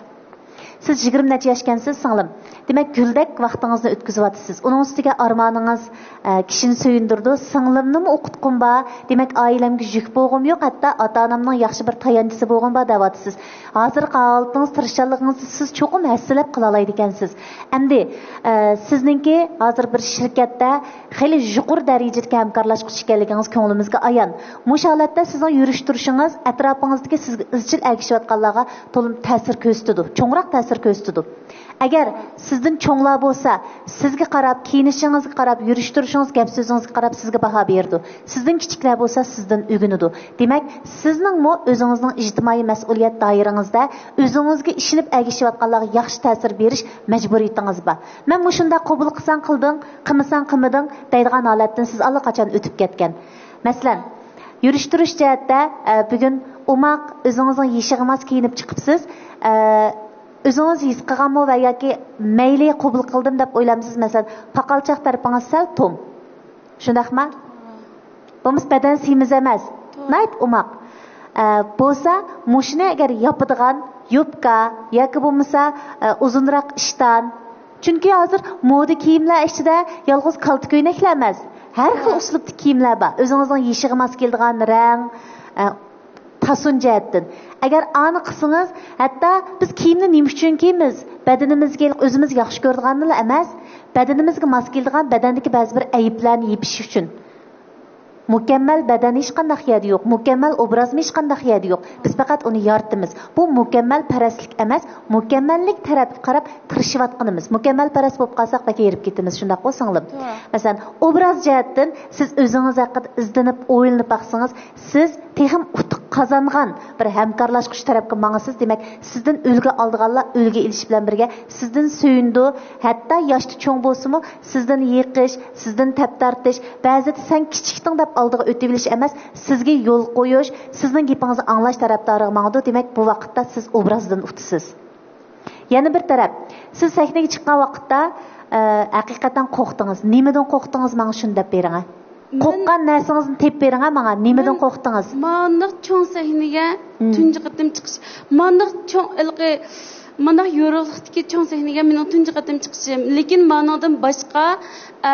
سىز يىگىرمە نەچچە ياشكەنسىز، سىڭلىم. دېمەك، گۈلدەك ۋاقتىڭىزنى ئۆتكۈزۈۋاتىسىز. ئۇنىڭ ئۈستىگە ئارمانىڭىز، ئە، كىشىنى سۆيۈندۈرىدۇ. سىڭلىمنىمۇ ئوقۇتقۇم بار. دېمەك، ئائىلەمگە يۈك بولغۇم يوق، ھەتتا ئاتا-ئانامنىڭ ياخشى بىر تايانچىسى بولغۇم بار دەۋاتىسىز. ھازىرقى ھالىتىڭىز، تىرىشچانلىقىڭىزنى سىز چوقۇم ھەسسىلەپ قىلالايدىكەنسىز. ئەمدى، ئە، سىزنىڭكى ھازىر بىر شىركەتتە خېلى يۇقىرى دەرىجىدىكى ھەمكارلاشقۇچى ئىكەنلىكىڭىز كۆڭلىمىزگە ئايان. مۇشۇ ھالەتتە سىزنىڭ يۈرۈش تۇرۇشىڭىز ئەتراپىڭىزدىكى سىزگە ئىزچىل ئەگىشىۋاتقانلارغا تولىمۇ تەسىر كۆرسىتىدۇ، چوڭراق تەسىر كۆرسىتىدۇ. ئەگەر سىزدىن چوڭلار بولسا، سىزگە قاراپ، كىيىنىشىڭىزگە قاراپ، يۈرۈش تۇرۇشىڭىز، گەپ سۆزىڭىزگە قاراپ سىزگە باھا بېرىدۇ. سىزدىن كىچىكلەر بولسا سىزدىن ئۆگىنىدۇ. دېمەك، سىزنىڭمۇ ئۆزىڭىزنىڭ ئىجتىمائىي مەسئۇلىيەت دائىرىڭىزدە ئۆزىڭىزگە ئىشىنىپ ئەگىشىۋاتقانلارغا ياخشى تەسىر بېرىش مەجبۇرىيىتىڭىز بار. مەن مۇشۇنداق قوبۇل قىلساڭ قىلدىڭ، قىلمىساڭ قىلمىدىڭ دەيدىغان ھالەتتىن سىز ئاللىقاچان ئۆتۈپ كەتكەن. مەسىلەن، يۈرۈش تۇرۇش جەھەتتە، ئە، بۈگۈن ئوماق، ئۆزىڭىزنىڭ يېشىغا ماس كىيىنىپ چىقىپسىز. ئە، ئۆزىڭىز ھېس قىلغانمۇ ۋە ياكى مەيلى قوبۇل قىلدىم دەپ ئويلامسىز؟ مەسىلەن، پاقالچاق تەرىپىڭىز سەل توم. شۇنداقما؟ بولمىسا بەدەن سىيمىز ئەمەس. ناھايىتى ئوماق. ئە، بولسا مۇشۇنى ئەگەر ياپىدىغان يوپكا ياكى بولمىسا، ئە، ئۇزۇنراق ئىشتان. چۈنكى ھازىر مودا كىيىملەر ئىچىدە يالغۇز كالتا كۆينەكلا ئەمەس، ھەر خىل ئۇسلۇبتىكى كىيىملەر بار. ئۆزىڭىزنىڭ يېشىغا ماس كېلىدىغان رەڭ، ئە، پاسون جەھەتتىن. ئەگەر ئانى قىلسىڭىز، ھەتتا بىز كىيىمنى نېمە ئۈچۈن كىيىمىز؟ بەدىنىمىزگە، ئۆزىمىز ياخشى كۆرىدىغاننىلا ئەمەس، بەدىنىمىزگە ماس كېلىدىغان بەدەندىكى بەزى بىر ئەيىبلەرنى يېپىش ئۈچۈن. مۇكەممەل بەدەن ھېچقانداق يەردە يوق، مۇكەممەل ئوبرازمۇ ھېچقانداق يەردە يوق. بىز پەقەت ئۇنى يارىتىمىز. بۇ مۇكەممەل پەرەسلىك ئەمەس، مۇكەممەللىك تەرەپكە قاراپ تىرىشىۋاتقىنىمىز. مۇكەممەل پەرەس بولۇپ قالساق بەك ھېرىپ كېتىمىز، شۇنداققۇ سىڭلىم؟ توغرا. مەسىلەن، ئوبراز جەھەتتىن سىز ئۆزىڭىز ھەققىدە ئىزدىنىپ، ئويلىنىپ باقسىڭىز، سىز تېخىمۇ ئۇتۇق قازانغان بىر ھەمكارلاشقۇچى تەرەپكە ماڭىسىز. دېمەك، سىزدىن ئۈلگە ئالىدىغانلار ئۈلگە ئېلىش بىلەن بىرگە سىزدىن سۆيۈنىدۇ. ھەتتا ياشتا چوڭ بولسىمۇ، سىزدىن يېقىش، سىزدىن تەپ تارتىش، بەزىدە سەن كىچىكتىڭ دەپ ئالدىغا ئۆتۈۋېلىش ئەمەس، سىزگە يول قويۇش، سىزنىڭ گېپىڭىزنى ئاڭلاش تەرەپدارىغا ماڭىدۇ. دېمەك، بۇ ۋاقىتتا سىز ئوبرازدىن ئۇتىسىز. يەنە بىر تەرەپ، سىز سەھنىگە چىققان ۋاقىتتا، ئە، ھەقىقەتەن قورقتىڭىز. نېمىدىن قورقتىڭىز، ماڭا شۇنى دەپ بېرىڭە. مەن قورققان نەرسىڭىزنى تېپىپ بېرىڭە ماڭا. نېمىدىن مەن قورقتىڭىز؟ مانداق چوڭ سەھنىگە مم. تۇنجى قېتىم چىقىش. مانداق چوڭ، ھېلىقى، مانداق يورۇقلۇقتىكى چوڭ سەھنىگە مېنىڭ تۇنجى قېتىم چىقىشىم. لېكىن مانىڭدىن باشقا، ئە،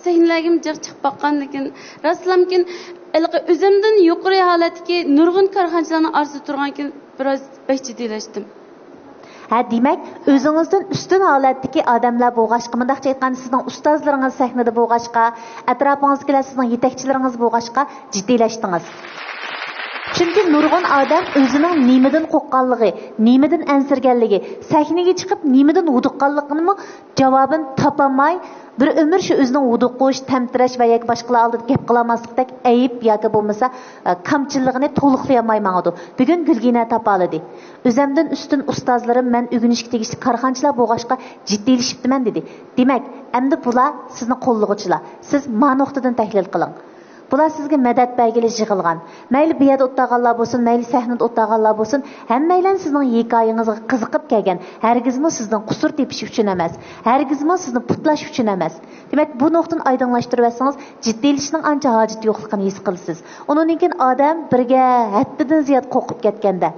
سەھنىلەرگىمۇ جىق چىقىپ باققان، لېكىن راستلامكىن، ھېلىقى ئۆزۈمدىن يۇقىرى ھالەتتىكى نۇرغۇن كارخانىچىلارنىڭ ئارىسىدا تۇرغانكىن بىراز بەك جىددىيلەشتىم. ھە، دېمەك، ئۆزىڭىزدىن ئۈستۈن ھالەتتىكى ئادەملەر بولغاچقا، مۇنداقچە ئېيتقاندا، سىزنىڭ ئۇستازلىرىڭىز سەھنىدە بولغاچقا، ئەتراپىڭىزدىكىلەر سىزنىڭ يېتەكچىلىرىڭىز بولغاچقا، جىددىيلەشتىڭىز. چۈنكى نۇرغۇن ئادەم ئۆزىنىڭ نېمىدىن قورققانلىقى، نېمىدىن ئەنسىرىگەنلىكى، سەھنىگە چىقىپ نېمىدىن ھودۇققانلىقىنىمۇ جاۋابىنى تاپالماي، بىر ئۆمۈر شۇ ئۆزىنىڭ ھودۇقۇش، تەمتىرەش ۋە ياكى باشقىلار ئالدىدا گەپ قىلالماسلىقتەك ئەيىب ياكى بولمىسا، ئە، كامچىللىقىنى تولۇقلىيالماي ماڭىدۇ. بۈگۈن گۈلگىنە تاپالىدى. ئۆزەمدىن ئۈستۈن ئۇستازلىرىم مەن ئۆگىنىشكە تېگىشلىك كارخانىچىلار بولغاچقا جىددىيلىشىپتىمەن، دېدى. دېمەك، ئەمدى بۇلار سىزنى قوللىغۇچىلار. سىز ما نۇقتىدىن تەھلىل قىلىڭ. بۇلار سىزگە مەدەت بەرگىلى يىغىلغان. مەيلى بۇ يەردە ئولتۇرغانلار بولسۇن، مەيلى سەھنىدە ئولتۇرغانلار بولسۇن، ھەممەيلەن سىزنىڭ ھېكايىڭىزغا قىزىقىپ كەلگەن. ھەرگىزمۇ سىزدىن قۇسۇر تېپىش ئۈچۈن ئەمەس، ھەرگىزمۇ سىزنى پۇتلاش ئۈچۈن ئەمەس. دېمەك، بۇ نۇقتىنى ئايدىڭلاشتۇرۇۋەتسىڭىز، جىددىيلىشىشنىڭ ئانچە ھاجىتى يوقلۇقىنى ھېس قىلىسىز. ئۇنىڭدىن كېيىن ئادەم بىرگە ھەددىدىن زىيادە قورقۇپ كەتكەندە،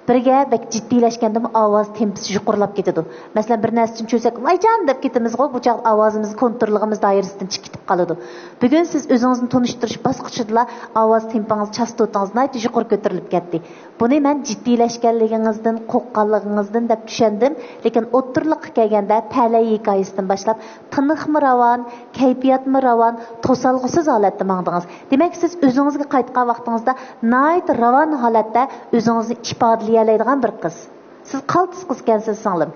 بىرگە بەك جىددىيلەشكەندىمۇ ئاۋاز تېمپىسى يۇقىرىلاپ كېتىدۇ. مەسىلەن، بىر نەرسىدىن چۈشسەك، «ۋايجان!» دەپ كېتىمىزغۇ، بۇ چاغدا ئاۋازىمىز كونتروللۇقىمىز دائىرىسىدىن چىقىپ كېتىپ قالىدۇ. بۈگۈن سىز ئۆزىڭىزنى تونۇشتۇرۇش باسقۇچىدىلا ئاۋاز تېمپىڭىز، چاستوتىڭىز ناھايىتى يۇقىرى كۆتۈرۈلۈپ كەتتى. بۇنى مەن جىددىيلەشكەنلىكىڭىزدىن، قورققانلىقىڭىزدىن دەپ چۈشەندىم. لېكىن ئوتتۇرىلىققا كەلگەندە، پەلەي ھېكايىسىدىن باشلاپ، تىنىقمۇ راۋان، كەيپىياتمۇ راۋان، توسالغۇسىز ھالەتتە ماڭدىڭىز. دېمەك، سىز ئۆزىڭىزگە قايتقان ۋاقتىڭىزدا ناھايىتى راۋان ھالەتتە ئۆزىڭىزنى ئىپادىلىيەلەيدىغان بىر قىز. سىز قالتىس قىز ئىكەنسىز، سىڭلىم.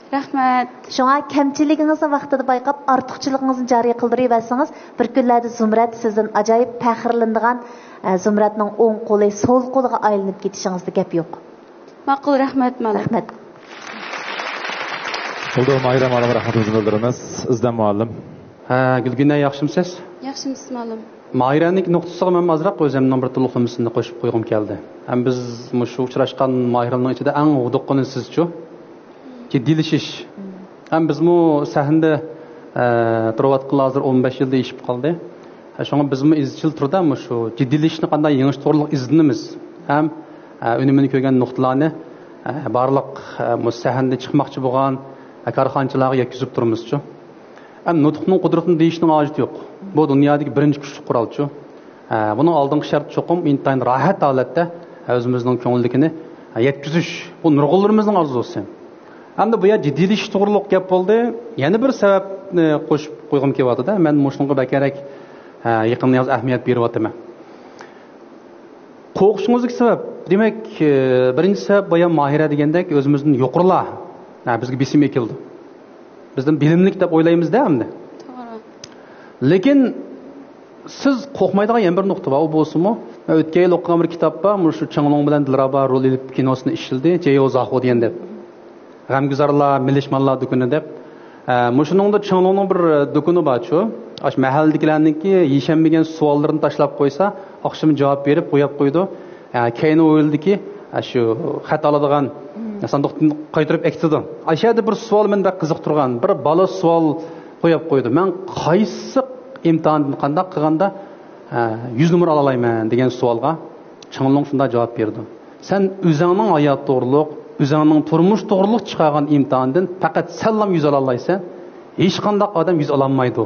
رەھمەت. شۇڭا كەمچىلىكىڭىزنى ۋاقتىدا بايقاپ، ئارتۇقچىلىقىڭىزنى جارى قىلدۇرۇۋەرسىڭىز، بىر كۈنلەردە زۇمرەت سىزدىن ئاجايىپ پەخىرلىنىدىغان، ئە، زۇمرەتنىڭ ئوڭ قولى، سول قولىغا ئايلىنىپ كېتىشىڭىزدە گەپ يوق. ماقۇل، رەھمەت، مۇئەللىم. رەھمەت. بولدى، ماھىرە مۇئەللىم، رەھمىتىمىزنى بىلدۈرىمىز. ئىزدەن مۇئەللىم. ھە، گۈلگۈنە، ياخشىمۇسىز؟ ياخشىمۇسىز، مۇئەللىم؟ ماھىرەنىڭ نۇقتىسىغا مەن ئازراق ئۆزۈمنىڭ بىر تولۇقلىمىسىنى قوشۇپ قويغۇم كەلدى. ھەم بىز مۇشۇ ئۇچراشقان ماھىرەلەرنىڭ ئىچىدە ئەڭ ھودۇققىنى سىزچۇ؟ جىددىيلىشىش. ھەم بىزمۇ سەھنىدە، ئە، تۇرۇۋاتقىلى ھازىر ئون بەش يىلدىن ئېشىپ قالدى. ئە، شۇڭا بىزمۇ ئىزچىل تۈردە مۇشۇ جىددىيلىشىشنى قانداق يېڭىش توغرىلىق ئىزدىنىمىز. ھەم، ئە، ئۈنۈمىنى كۆرگەن نۇقتىلارنى، ئە، بارلىق، ئە، مۇشۇ سەھنىدە چىقماقچى بولغان، ئە، كارخانىچىلارغا يەتكۈزۈپ تۇرىمىزچۇ. ھەم نۇتۇقنىڭ قۇدرىتىنى دېيىشنىڭ ھاجىتى يوق. بۇ دۇنيادىكى بىرىنچى كۈچلۈك قورالچۇ. ھە، بۇنىڭ ئالدىنقى شەرتى چوقۇم ئىنتايىن راھەت ھالەتتە، ھە، ئۆزىمىزنىڭ كۆڭلىدىكىنى، ھە، يەتكۈزۈش. بۇ نۇرغۇنلىرىمىزنىڭ ئارزۇسى. ئەمدى بۇ يەر جىددىيلىشىش توغرۇلۇق گەپ بولدى. يەنە بىر سەۋەبنى قوشۇپ قويغۇم كېلىۋاتىدۇ. مەن مۇشۇنىڭغا بەكرەك، ھە، يېقىندىن ياز ئەھمىيەت بېرىۋاتىمەن. قورقۇشىڭىزدىكى سەۋەب، دېمەك، ئە، بىرىنچى سەۋەب بايا ماھىرە دېگەندەك ئۆزىمىزدىن يۇقىرىلار، ھە، بىزگە بېسىم ئېكىلىدۇ. بىزدىن بىلىملىك دەپ ئويلايمىز-دە ئەمدى. توغرا. لېكىن سىز قورقمايدىغان يەنە بىر نۇقتا بار، ئۇ بولسىمۇ، مەن ئۆتكەن يىل ئوقۇغان بىر كىتاب بار، مۇشۇ چېڭلۇڭ بىلەن دىلرەبا رول ئېلىپ كىنوسىنى ئىشلىدى، جېيو زاخۇ دېگەن دەپ. غەمگۈزارلار، مىلىشمانلار دۇكىنى دەپ. ئە، مۇشۇنىڭدا چېڭلۇڭنىڭ بىر دۇكىنى بارچۇ. ئاشۇ مەھەللىدىكىلەرنىڭكى يېشەنمىگەن سوئاللىرىنى تاشلاپ قويسا، ئاخشىمى جاۋاب بېرىپ قويۇپ قويىدۇ. ئە، كەينى ھويلىدىكى، ئە، شۇ خەت ئالىدىغان ساندۇقتىن قايتۇرۇپ ئەكېتىدۇ. ئاشۇ يەردە بىر سوئال مېنى بەك قىزىقتۇرغان. بىر بالا سوئال قويۇپ قويدى. مەن قايسى ئىمتىھاندىن قانداق قىلغاندا، ئە، يۈز نومۇر ئالالايمەن دېگەن سوئالغا چېڭلۇڭ شۇنداق جاۋاب بېرىدۇ. سەن ئۆزۈڭنىڭ ھايات توغرۇلۇق، ئۆزۈڭنىڭ تۇرمۇش توغرۇلۇق چىقارغان ئىمتىھاندىن پەقەت سەنلام يۈز ئالالايسەن، ھېچقانداق ئادەم يۈز ئالالمايدۇ.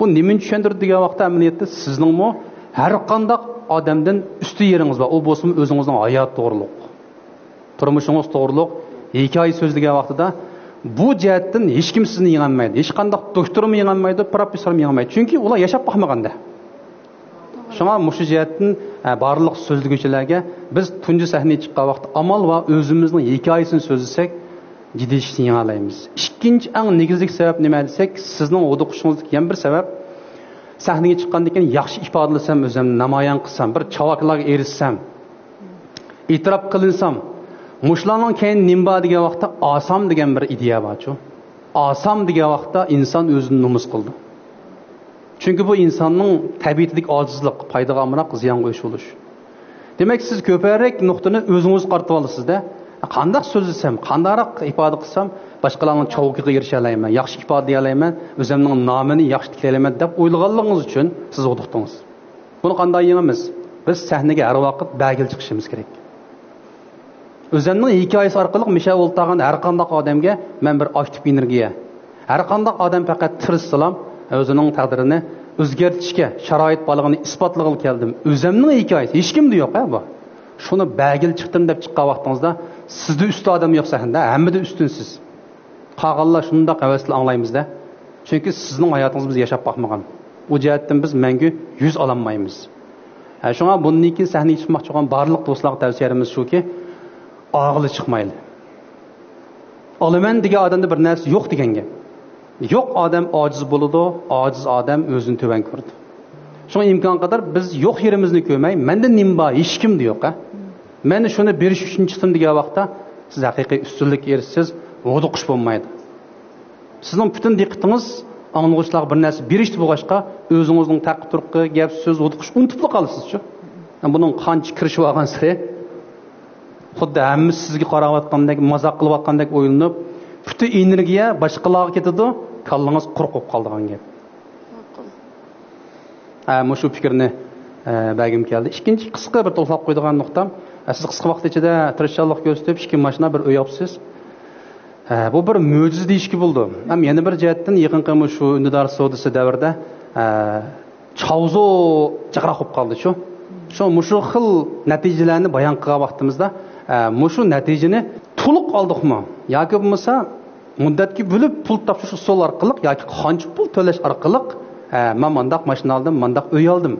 بۇ نېمىنى چۈشەندۈرىدۇ دېگەن ۋاقىتتا، ئەمەلىيەتتە سىزنىڭمۇ ھەر قانداق ئادەمدىن ئۈستۈن يېرىڭىز بار، ئۇ بولسىمۇ ئۆزىڭىزنىڭ ھايات توغرۇلۇق، تۇرمۇشىڭىز توغرۇلۇق ھېكايە سۆزلىگەن ۋاقتىدا، بۇ جەھەتتىن ھېچكىم سىزنى يېڭەلمەيدۇ. ھېچقانداق دوكتورمۇ يېڭەلمەيدۇ، پروفېسسورمۇ يېڭەلمەيدۇ. چۈنكى ئۇلار ياشاپ باقمىغاندا. شۇڭا مۇشۇ جەھەتتىن، ئە، بارلىق سۆزلىگۈچىلەرگە بىز تۇنجى سەھنىگە چىققان ۋاقىتتا ئامال بار ئۆزىمىزنىڭ ھېكايىسىنى سۆزلىسەك، جىددىيلىشىشنى يېڭەلەيمىز. ئىككىنچى، ئەڭ نېگىزلىك سەۋەب نېمە دېسەك، سىزنىڭ ھودۇقۇشىڭىزدىكى يەنە بىر سەۋەب، سەھنىگە چىققاندىن كېيىن ياخشى ئىپادىلىسەم، ئۆزۈمنى نامايان قىلسام، بىر چاۋاكلارغا ئېرىشسەم، ئېتىراپ قىلىنسام، مۇشۇلارنىڭ كەينىدە نېمە بار دېگەن ۋاقىتتا، ئالسام دېگەن بىر ئىدىيە بارچۇ. ئالسام دېگەن ۋاقىتتا ئىنسان ئۆزىنى نومۇس قىلىدۇ. چۈنكى بۇ ئىنساننىڭ تەبىئىتىدىكى ئاجىزلىق، پايدىغا ئامراق، زىيانغا ئۆچ بولۇش. دېمەك، سىز كۆپرەك نۇقتىنى ئۆزىڭىز قارىتىۋالىسىز-دە. قانداق سۆزلىسەم، قانداقراق ئىپادە قىلسام، باشقىلارنىڭ چاۋىكىغا ئېرىشەلەيمەن، ياخشى ئىپادىلىيەلەيمەن، ئۆزۈمنىڭ نامىنى ياخشى تىكلىيەلەيمەن دەپ ئويلىغانلىقىڭىز ئۈچۈن سىز ھودۇقتىڭىز. بۇنى قانداق يېڭىمىز؟ بىز سەھنىگە ھەر ۋاقىت بەلگىلى چىقىشىمىز كېرەك. ئۆزۈمنىڭ ھېكايىسى ئارقىلىق مىشا ئولتۇرغان ھەر قانداق ئادەمگە مەن بىر ئاكتىپ ئېنېرگىيە. ھەر قانداق ئادەم پەقەت تىرىشسىلا، ئۆزىنىڭ تەقدىرىنى ئۆزگەرتىشكە شارائىت بارلىقىنى ئىسپاتلىغىلى كەلدىم. ئۆزۈمنىڭ ھېكايىسى، ھېچكىمدە يوق ھە بۇ. شۇنى بەلگىلى چىقتىم دەپ چىققان ۋاقتىڭىزدا، سىزدە ئۈستۈن ئادەم يوق سەھنىدە، ھەممىدە ئۈستۈنسىز. قالغانلار شۇنداق ھەۋەسلىك ئاڭلايمىز-دە. چۈنكى سىزنىڭ ھاياتىڭىزنى بىز ياشاپ باقمىغان. ئۇ جەھەتتىن بىز مەڭگۈ يۈز ئالالمايمىز. ھە، شۇڭا بۇندىن كېيىن سەھنىگە چىقماقچى بولغان بارلىق دوستلارغا تەۋسىيەمىز شۇكى، ئالغىلى چىقمايلى. ئالىمەن دېگەن ئادەمدە بىر نەرسە يوق دېگەن گەپ. يوق ئادەم ئاجىز بولىدۇ، ئاجىز ئادەم ئۆزىنى تۆۋەن كۆرىدۇ. شۇڭا ئىمكانقەدەر بىز يوق يېرىمىزنى كۆرمەي، مەندە نېمە بار، ھېچكىمدە يوق ھە. مەن شۇنى بېرىش ئۈچۈن چىقتىم دېگەن ۋاقىتتا، سىز ھەقىقىي ئۈستۈنلۈككە ئېرىشىسىز، ھودۇقۇش بولمايدۇ. سىزنىڭ پۈتۈن دىققىتىڭىز ئاڭلىغۇچىلارغا بىر نەرسە بېرىشتە بولغاچقا، ئۆزىڭىزنىڭ تەققە-تۇرقى، گەپ-سۆز، ھودۇقۇش ئۇنتۇپلا قالىسىزچۇ. بۇنىڭ قانچە كىرىشىۋالغانسېرى، خۇددى ھەممىسى سىزگە قاراۋاتقاندەك، مازاق قىلىۋاتقاندەك ئويلىنىپ، پۈتۈن ئېنېرگىيە باشقىلارغا كېتىدۇ، كاللىڭىز قۇرۇق بولۇپ قالىدىغان گەپ. ھە، مۇشۇ پىكىرنى، ئە، بەرگۈم كەلدى. ئىككىنچى قىسقا بىر توختاپ قويىدىغان نۇقتام، ئە، سىز قىسقا ۋاقىت ئىچىدە تىرىشچانلىق كۆرسىتىپ، ئىككى ماشىنا، بىر ئۆي ئاپسىز. ئە، بۇ بىر مۆجىزە دېيىشكە بولىدۇ. ھەم يەنە بىر جەھەتتىن، يېقىنقى مۇشۇ ئۈندىدار سودىسى دەۋرىدە، ئە، چاۋزۇ جىقراق بولۇپ قالدىچۇ. شۇ، مۇشۇ خىل نەتىجىلەرنى بايان قىلغان ۋاقتىمىزدا، ئە، مۇشۇ نەتىجىنى تولۇق ئالدۇقمۇ؟ ياكى بولمىسا، مۇددەتكە بۆلۈپ پۇل تاپشۇرۇش ئۇسۇلى ئارقىلىق ياكى قانچە پۇل تۆلەش ئارقىلىق، ئە، مەن مانداق ماشىنا ئالدىم، مانداق ئۆي ئالدىم.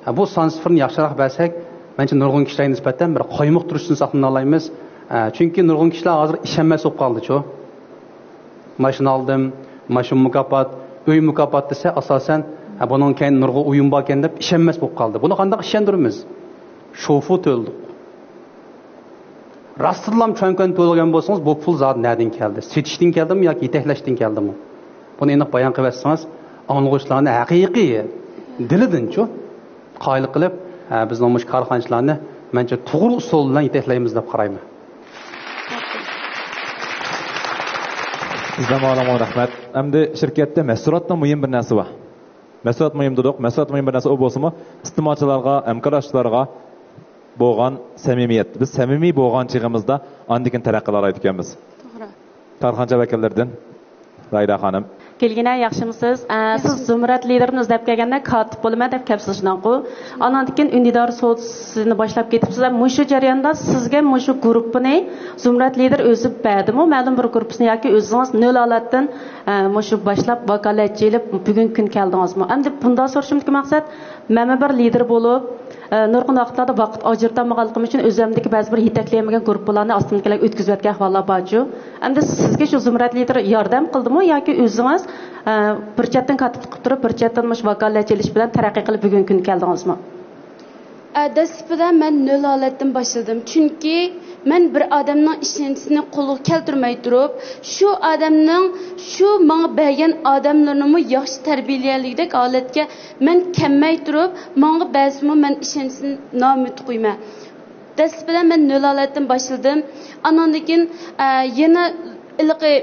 ئە، بۇ سان سىفىرنى ياخشىراق بەرسەك، مەنچە نۇرغۇن كىشىلەرگە نىسبەتەن بىر قايمۇقتۇرۇشتىن ساقلىنالايمىز. ئە، چۈنكى نۇرغۇن كىشىلەر ھازىر ئىشەنمەس بولۇپ قالدىچۇ. ماشىنا ئالدىم، ماشىنا مۇكاپات، ئۆي مۇكاپات دېسە، ئاساسەن، ھە، بۇنىڭ كەينىدە نۇرغۇن ئويۇن باركەن دەپ ئىشەنمەس بولۇپ قالدى. بۇنى قانداق ئىشەندۈرىمىز؟ شوفۇ تۆلىدۇق. راستىنلام چۈەنكۈەن تۆلىگەن بولسىڭىز، بۇ پۇل زادى نەدىن كەلدى؟ سېتىشتىن كەلدىمۇ ياكى يېتەكلەشتىن كەلدىمۇ؟ بۇنى ئېنىق بايان قىلىۋەتسىڭىز، ئاڭلىغۇچىلارنى ھەقىقىي دىلىدىنچۇ قايىل قىلىپ، ھە، بىزنىڭ مۇشۇ كارخانىچىلارنى مەنچە توغرا ئۇسۇل بىلەن يېتەكلەيمىز دەپ قارايمەن. سىزدىن ئالىمغا رەھمەت. ئەمدى شىركەتتە مەھسۇلاتتا مۇھىم بىر نەرسە بار. مەھسۇلات مۇھىم دېدۇق. مەھسۇلات مۇھىم بىر نەرسە، ئۇ بولسىمۇ ئىستېمالچىلارغا، ھەمكارلاشلارغا بولغان سەمىمىيەت. بىز سەمىمىي بولغان چېغىمىزدا ئاندىن كېيىن تەرەققىي قىلالايدىكەنمىز. توغرا. كارخانىچى ۋەكىللىرىدىن. راھىدە خانىم. كېلگىنە، ياخشىمۇسىز؟ ئە، سىز زۇمرەت لىدېرنى ئىزدەپ كەلگەندە كاتىپ بولىمەن دەپ كەپسىز شۇنداققۇ؟ ئاناندىن كېيىن ئۈندىدار سودىسىنى باشلاپ كېتىپسىز. مۇشۇ جەرياندا سىزگە مۇشۇ گۇرۇپپىنى زۇمرەت لىدېر ئۆزى بەردىمۇ، مەلۇم بىر گۇرۇپپىسىنى، ياكى ئۆزىڭىز نۆل ھالەتتىن، ئە، مۇشۇ باشلاپ ۋاكالەتچى ئېلىپ بۈگۈنكى كۈن كەلدىڭىزمۇ؟ ئەمدى بۇنداق سورىشىمدىكى مەقسەت، مەنمۇ بىر لىدېر بولۇپ، ئە، نۇرغۇن ۋاقىتلاردا ۋاقىت ئاجرىتالمىغانلىقىم ئۈچۈن ئۆزۈمدىكى بەزى بىر يېتەكلىيەلمىگەن گۇرۇپپىلارنى ئاستىمدىكىلەرگە ئۆتكۈزۈۋەتكەن ئەھۋاللار بارچۇ؟ ئەمدى سىزگە شۇ زۇمرەت لىدېر ياردەم قىلدىمۇ ياكى ئۆزىڭىز، ئە، بىر چەتتىن كاتىپلىق قىلىپ تۇرۇپ، بىر چەتتىن مۇشۇ ۋاكالەتچى ئېلىش بىلەن تەرەققىي قىلىپ بۈگۈنكى كۈنگە كەلدىڭىزمۇ؟ ئە، دەسلىپىدە مەن نۆل ھالەتتىن باشلىدىم. چۈنكى مەن بىر ئادەمنىڭ ئىشەنچىسىنى قولغا كەلتۈرمەي تۇرۇپ، شۇ ئادەمنىڭ شۇ ماڭا بەرگەن ئادەملىرىنىمۇ ياخشى تەربىيەلىيەلىگۈدەك ھالەتكە مەن كەلمەي تۇرۇپ، ماڭا بەرسىمۇ مەن ئىشەنچىسىنى نامۆمىن قويىمەن. دەسلىپىدە مەن نۆل ھالەتتىن باشلىدىم. ئاناندىن كېيىن، ئە، يەنە ھېلىقى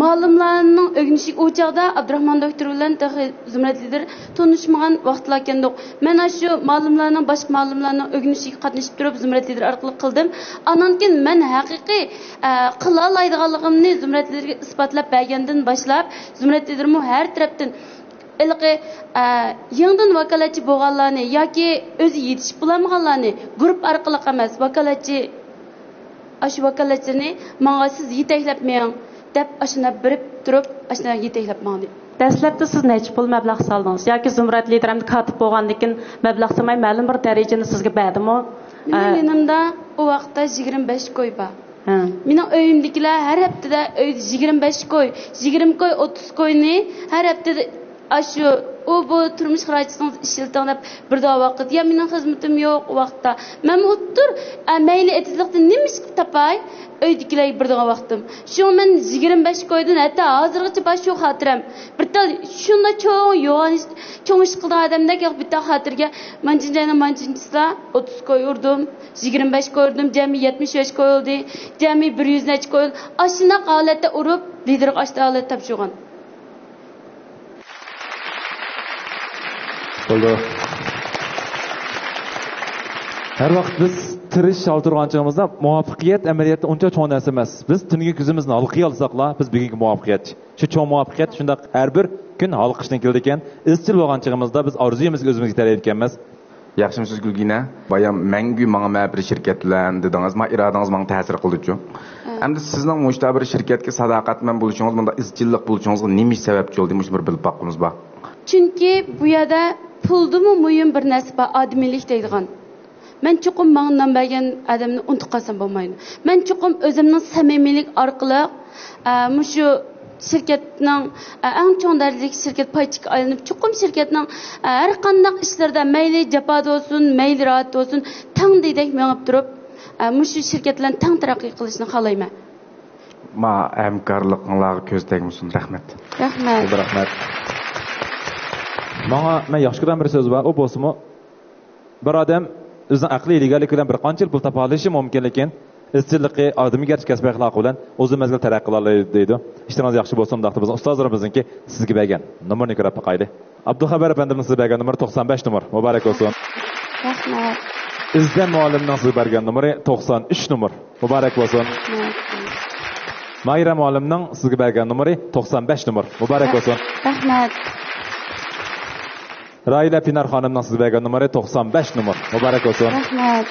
مالىملارنىڭ ئۆگىنىشىگە، ئۇ چاغدا ئابدۇراخمان دوكتور بىلەن تېخى زۇمرەت لىدېر تونۇشمىغان ۋاقىتلاركەندۇق. مەن ئاشۇ مالىملارنىڭ، باشقا مالىملارنىڭ ئۆگىنىشىگە قاتنىشىپ تۇرۇپ، زۇمرەت لىدېر ئارقىلىق قىلدىم. ئانان كېيىن مەن ھەقىقىي، ئە، قىلالايدىغانلىقىمنى زۇمرەت لىدېرگە ئىسپاتلاپ بەرگەندىن باشلاپ، زۇمرەت لىدېرمۇ ھەر تەرەپتىن ھېلىقى، ئە، يېڭىدىن ۋاكالەتچى بولغانلارنى ياكى ئۆزى يېتىشىپ بولالمىغانلارنى گۇرۇپپا ئارقىلىق ئەمەس، ۋاكالەتچى، ئاشۇ ۋاكالەتچىنى ماڭا سىز يېتەكلەپ مېڭىڭ دەپ، ئاشۇنداق بېرىپ تۇرۇپ، ئاشۇنداق يېتەكلەپ ماڭدى. دەسلەپتە سىز نەچچە پۇل مەبلەغ سالدىڭىز؟ ياكى زۇمرەت لىدىر ئەمدى كاتىپ بولغاندىن كېيىن مەبلەغ سالماي مەلۇم بىر دەرىجىنى سىزگە بەردىمۇ؟ مېنىڭ ئە، يېنىمدا ئۇ ۋاقىتتا يىگىرمە بەش كوي بار. ھە. مېنىڭ ئۆيۈمدىكىلەر ھەر ھەپتىدە ئۆيدە يىگىرمە بەش كوي، يىگىرمە كوي، ئوتتۇز كوينى ھەر ھەپتىدە ئاشۇ، ئۇ، بۇ تۇرمۇش خىراجىتىڭىزنى ئىشلىتىڭ دەپ بىر داۋا قىلدى. يا مېنىڭ خىزمىتىم يوق ئۇ ۋاقىتتا. مەنمۇ ئوتتۇر، ئە، مەيلى ئېتىزلىقتىن نېمە ئىش تاپاي؟ ئۆيدىكىلەرگە بېرىدىغان ۋاقتىم. شۇڭا مەن يىگىرمە بەش كويدىن ھەتتا ھازىرغىچە بار شۇ خاتىرەم. بىر تال شۇنداق چوڭ يوغان ئىش، چوڭ ئىش قىلىدىغان ئادەمدەك ياق بىر تال خاتىرىگە مانچىنچاينىڭ مانچىنچىسىلا ئوتتۇز كوي ئۇردۇم، يىگىرمە بەش كوي ئۇردۇم، جەمئىي يەتمىش بەش كوي بولدى، جەمئىي بىر يۈز نەچچە كوي بولدى. ئاشۇنداق ھالەتتە ئۇرۇپ، لىدىرغا ئاشۇنداق ھالەتتە تاپشۇرغان. بولدى. ھەر ۋاقىت بىز تىرىشىپ تۇرغان چېغىمىزدا مۇۋەپپەقىيەت ئەمەلىيەتتە ئۇنچە چوڭ نەرسە ئەمەس. بىز تۈنۈگۈن كۆزىمىزنى ھالقىيالىساقلا، بىز بۈگۈنكى مۇۋەپپەقىيەت. شۇ چوڭ مۇۋەپپەقىيەت شۇنداق ھەر بىر كۈن ھالقىشتىن كېلىدىكەن. ئىزچىل بولغان چېغىمىزدا بىز ئارزۇيىمىزغا ئۆزىمىز يېتەلەيدىكەنمىز. ياخشىمۇسىز گۈلگىنە؟ بايام مەڭگۈ ماڭىمەن بىر شىركەت بىلەن دېدىڭىز. ما ئىرادىڭىز ماڭا تەسىر قىلدىچۇ. ھە. ئەمدى سىزنىڭ مۇشۇنداق بىر شىركەتكە ساداقەتمەن بولۇشىڭىز، مۇنداق ئىزچىللىق بولۇشىڭىزغا نېمە سەۋەبچى بولدى؟ مۇشۇنى بىر بىلىپ باققۇمىز بار. چۈنكى بۇ يەردە پۇلدىنمۇ مۇھىم بىر نەرسە بار، ئادىمىيلىك دەيدىغان. مەن چوقۇم ماڭا نان بەرگەن ئادەمنى ئۇنتۇپ قالسام بولمايدۇ. مەن چوقۇم ئۆزۈمنىڭ سەمىمىيلىك ئارقىلىق، ئە، مۇشۇ شىركەتنىڭ، ئە، ئەڭ چوڭ دەرىجىلىك شىركەت پايچىكى ئايلىنىپ، چوقۇم شىركەتنىڭ، ئە، ھەر قانداق ئىشلىرىدا مەيلى جاپادا بولسۇن، مەيلى راھەتتە بولسۇن، تەڭ دېگۈدەك مېڭىپ تۇرۇپ، ئە، مۇشۇ شىركەت بىلەن تەڭ تەرەققىي قىلىشنى خالايمەن. ما ھەمكارلىقىڭلارغا كۆز تەگمىسۇن. رەھمەت. رەھمەت. رەھمەت. ماڭا، مەن ياخشى كۆرگەن بىر سۆز بار، ئۇ بولسىمۇ، بىر ئادەم ئۆزىنىڭ ئەقلىي ھىيلىگەرلىكى بىلەن بىر قانچىلىك پۇل تاپالىشى مۇمكىن، لېكىن ئىزچىللىقى، ئادىمىيگەرچىلىك، كەسپىي ئەخلاقى بىلەن ئۇزۇن مەزگىل تەرەققىي قىلالايدۇ دەيدۇ. ئىشلىرىڭىز ياخشى بولسۇن، ئۇنداقتا بىزنىڭ ئۇستازلىرىمىزنىڭكى سىزگە بەرگەن نومۇرىنى كۆرۈپ باقايلى. ئابدۇخەۋەر ئەپەندىمنىڭ سىزگە بەرگەن نومۇرى توقسان بەش نومۇر. مۇبارەك بولسۇن. رەھمەت. ئىززەت مۇئەللىمنىڭ سىزگە بەرگەن نومۇرى توقسان ئۈچ نومۇر. مۇبارەك بولسۇن. رەھمەت. ماھىرە مۇئەللىمنىڭ سىزگە بەرگەن نومۇرى توقسان بەش نومۇر. مۇبارەك بولسۇن. رەھمەت. راھىلە پىنار خانىمنىڭ سىزگە بەرگەن نومۇرى توقسان بەش نومۇر. مۇبارەك بولسۇن. رەھمەت.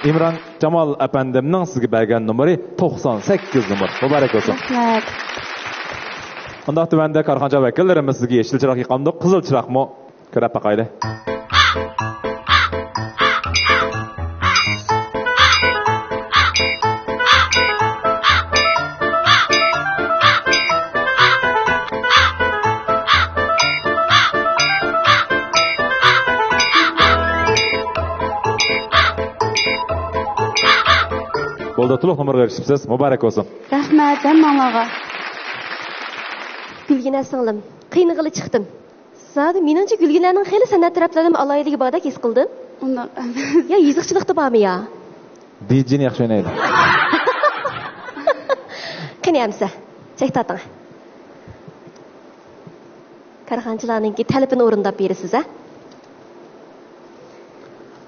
ئىمران جامال ئەپەندىمنىڭ سىزگە بەرگەن نومۇرى توقسان سەككىز نومۇر. مۇبارەك بولسۇن. رەھمەت. ئۇنداق تۆۋەندە كارخانىچى ۋەكىللىرىمىز سىزگە يېشىل چىراغ يېقامدۇ، قىزىل چىراغمۇ؟ كۆرۈپ باقايلى. بولدى، تولۇق نومۇرغا ئېرىشىپسىز. مۇبارەك بولسۇن. رەھمەت ھەممىڭلارغا. گۈلگىنە سىڭلىم، قىينىغىلى چىقتىم. زادى مېنىڭچە گۈلگىنەنىڭ خېلى سەنئەت تەرەپلەردىن ئالاھىدىلىكى باردەك ھېس قىلدىم. ئۇنداق ئەمەس. يا يېزىقچىلىقتا بارمۇ يا؟ دىجىنى ياخشى ئوينايدۇ. قېنى ئەمسە، چەك تارتىڭ. كارخانىچىلارنىڭكى تەلىپىنى ئورۇنداپ بېرىسىز ھە؟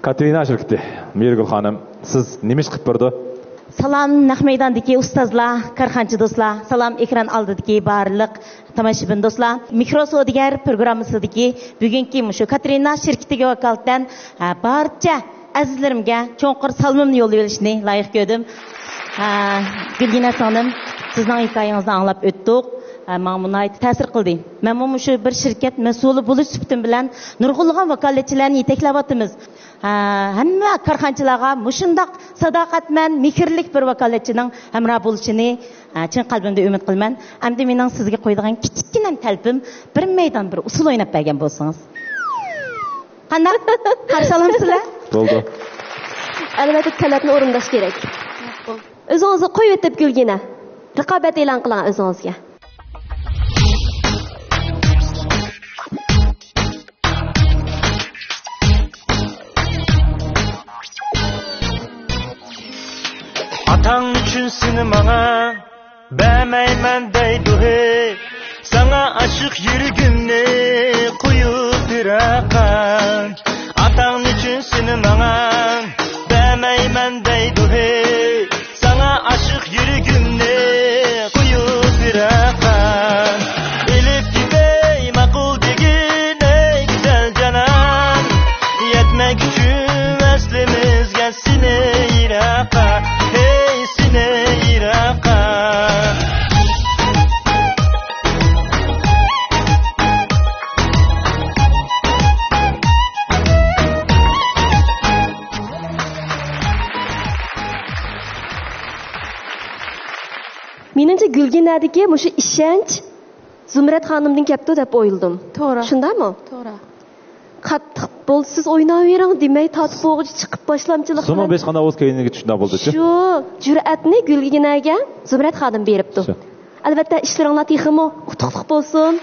كاتېرىنا شىركىتى، مېھرىگۈل خانىم، سىز نېمە ئىش قىلىپ بېرىدۇ؟ سالام، نەق مەيداندىكى ئۇستازلار، كارخانىچى دوستلار، سالام، ئېكران ئالدىدىكى بارلىق تاماشىبىن دوستلار. مىكرو سودىگەر پروگراممىسىدىكى بۈگۈنكى مۇشۇ كاتېرىنا شىركىتىگە ۋاكالىتەن، ھە، بارچە ئەزىزلىرىمگە چوڭقۇر سالىمىمنى يوللىۋېلىشنى لايىق كۆردۈم. ھە، گۈلگىنە سىڭلىم، سىزنىڭ ھېكايىڭىزنى ئاڭلاپ ئۆتتۇق. ھە، ماڭا بۇ ناھايىتى تەسىر قىلدى. مەنمۇ مۇشۇ بىر شىركەت مەسئۇلى بولۇش سۈپىتىم بىلەن نۇرغۇنلىغان ۋاكالەتچىلەرنى يېتەكلەۋاتىمىز. ھە، ھەممە كارخانىچىلارغا مۇشۇنداق ساداقەتمەن، مېھىرلىك بىر ۋاكالەتچىنىڭ ھەمراھ بولۇشىنى، ھە، چىن قەلبىمدىن ئۈمىد قىلىمەن. ئەمدى مېنىڭ سىزگە قويىدىغان كىچىككىنە تەلىپىم، بىر مەيدان بىر ئۇسسۇل ئويناپ بەرگەن بولسىڭىز. قانداق؟ قارشى ئالامسىلەر؟ بولدى. ئەلۋەتتە، تەلەپنى ئورۇنداش كېرەك. ئۆزىڭىزنى قويۇۋېتىپ گۈلگىنە، رىقابەت ئېلان قىلىڭ ئۆزىڭىزگە. ئاتاڭ ئۈچۈن سېنى ماڭا بەرمەيمەن دەيدۇ ھەي، ساڭا ئاشىق يۈرىكىمنى قويۇپ يىراققا. ئاتاڭ ئۈچۈن سېنى ماڭا بەرمەيمەن دەيدۇ ھەي، ساڭا ئاشىق يۈرىكىمنى قويۇپ يىراققا. ئېلىپ كېتەي ماقۇل دېگىن ئەي گۈزەل جانان، يەتمەكچى ۋەسلىمىزگە سېنى يىراققا، ھەي سېنى يىراققا. مېنىڭچە، گۈلگىنەدىكى مۇشۇ ئىشەنچ زۇمرەت خانىمدىن كەپتۇ دەپ ئويلىدىم. توغرا. شۇنداقمۇ؟ توغرا. قاتتىق بولسىز ئويناۋېرىڭ دېمەي، تارتىپ بولغۇچە چىقىپ باشلامچىلىق سۇنىڭ بىلەن بېشى قانداق بولسا، كەينىگە چۈشۈنداق بولدى. شۇ جۈرئەتنى گۈلگىنەگە زۇمرەت خانىم بېرىپتۇ. شۇ. ئەلۋەتتە، ئىشلىرىڭلار تېخىمۇ ئۇتۇقلۇق بولسۇن.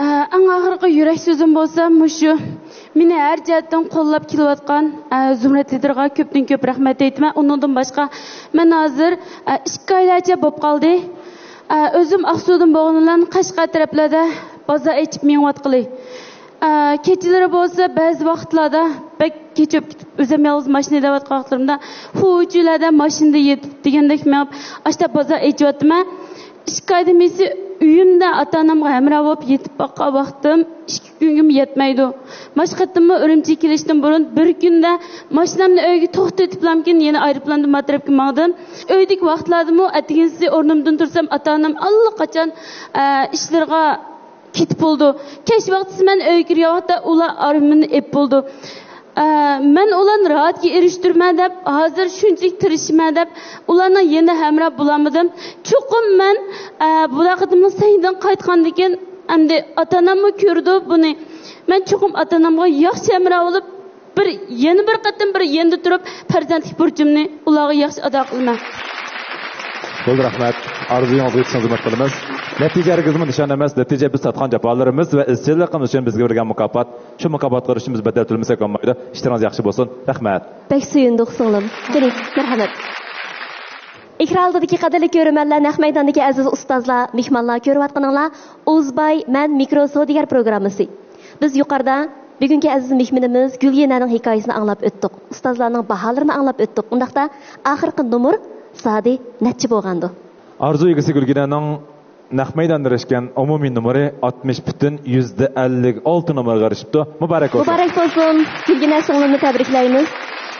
ئە، ئەڭ ئاخىرقى يۈرەك سۆزۈم بولسا مۇشۇ. مېنى ھەر جەھەتتىن قوللاپ كېلىۋاتقان، ئە، زۇمرەت لىدىرغا كۆپتىن كۆپ رەھمەت ئېيتىمەن. ئۇنىڭدىن باشقا، مەن ھازىر، ئە، ئىككى ئايلارچە بولۇپ قالدى. ئە، ئۆزۈم ئاقسۇدىن بولغىنى بىلەن قەشقەر تەرەپلەردە بازار ئېچىپ مېڭىۋاتقىلى. ئە، كېچىلىرى بولسا بەزى ۋاقىتلاردا بەك كېچىگە كېتىپ، ئۆزۈم يالغۇز ماشىنا ھەيدەۋاتقان ۋاقىتلىرىمدا، خۇچىلاردا ماشىنىدا يېتىپ دېگەندەك مېڭىپ، ئاشتا بازار ئېچىۋاتىمەن. ئىككى ئايدىن بېرى ئۆيۈمدە ئاتا-ئانامغا ھەمراھ بولۇپ يېتىپ باققان ۋاقتىم ئىككى كۈنگىمۇ يەتمەيدۇ. ماشۇ قېتىممۇ ئۈرۈمچىگە كېلىشتىن بۇرۇن بىر كۈندە ماشىنامنى ئۆيگە توختىتىپلامكىن، يەنە ئايروپىلاندا ماترېپكە ماڭدىم. ئۆيدىكى ۋاقىتلاردىمۇ ئەتىگىنسى ئورنۇمدىن تۇرسام، ئاتا-ئانام ئاللىقاچان، ئە، ئىشلىرىغا كېتىپ بولىدۇ. كەچ ۋاقتىسى مەن ئۆيگە كىرگەن ۋاقىتتا ئۇلار ئارمىنى ئېلىپ بولىدۇ. ئە، مەن ئۇلارنى راھەتكە ئېرىشتۈرىمەن دەپ، ھازىر شۇنچىلىك تىرىشىمەن دەپ، ئۇلارنىڭ يېنىدا ھەمراھ بولالمىدىم. چوقۇم مەن، ئە، بۇ قېتىملىق سەھنىدىن قايتقاندىن كېيىن، ئەمدى ئاتا-ئاناممۇ كۆرىدۇ بۇنى. مەن چوقۇم ئاتا-ئانامغا ياخشى ھەمراھ بولۇپ، بىر، يەنە بىر قېتىم بىر يېنىدا تۇرۇپ، پەرزەنتلىك بۇرچۇمنى ئۇلارغا ياخشى ئادا قىلىمەن. بولدى، رەھمەت. ئارزۇيىڭىزغا يېتىشىڭىزگە ئۈمىد قىلىمىز. نەتىجە ھەرگىزمۇ نىشان ئەمەس، نەتىجە بىز تارتقان جاپالىرىمىز ۋە ئىزچىللىقىمىز ئۈچۈن بىزگە بەرگەن مۇكاپات. شۇ مۇكاپاتقا ئېرىشىشىمىز بەدەل تۆلىمىسەك بولمايدۇ. ئىشلىرىڭىز ياخشى بولسۇن. رەھمەت. بەك سۆيۈندۇق، سىڭلىم. قېنى، مەرھەمەت. ئېكران ئالدىدىكى قەدىرلىك كۆرۈرمەنلەر، نەق مەيداندىكى ئەزىز ئۇستازلار، مېھمانلار، كۆرۈۋاتقىنىڭلار ئۇزباي مەن مىكرو سودىگەر پروگراممىسى. بىز يۇقىرىدا بۈگۈنكى ئەزىز مېھمىنىمىز گۈليېنەنىڭ ھېكايىسىنى ئاڭلاپ ئۆتتۇق. ئۇستازلارنىڭ باھالىرىنى ئاڭلاپ ئۆتتۇق. ئۇنداقتا ئاخىرقى نومۇر زادى نەچچە بولغاندۇ؟ ئارزۇ ئىگىسى گۈلگىنەنىڭ نەق مەيداندا ئېرىشكەن ئومۇمىي نومۇرى ئاتمىش پۈتۈن يۈزدە ئەللىك ئالتە نومۇرغا ئېرىشىپتۇ. مۇبارەك بولسۇن! مۇبارەك بولسۇن! گۈلگىنە سىڭلىمنى تەبرىكلەيمىز.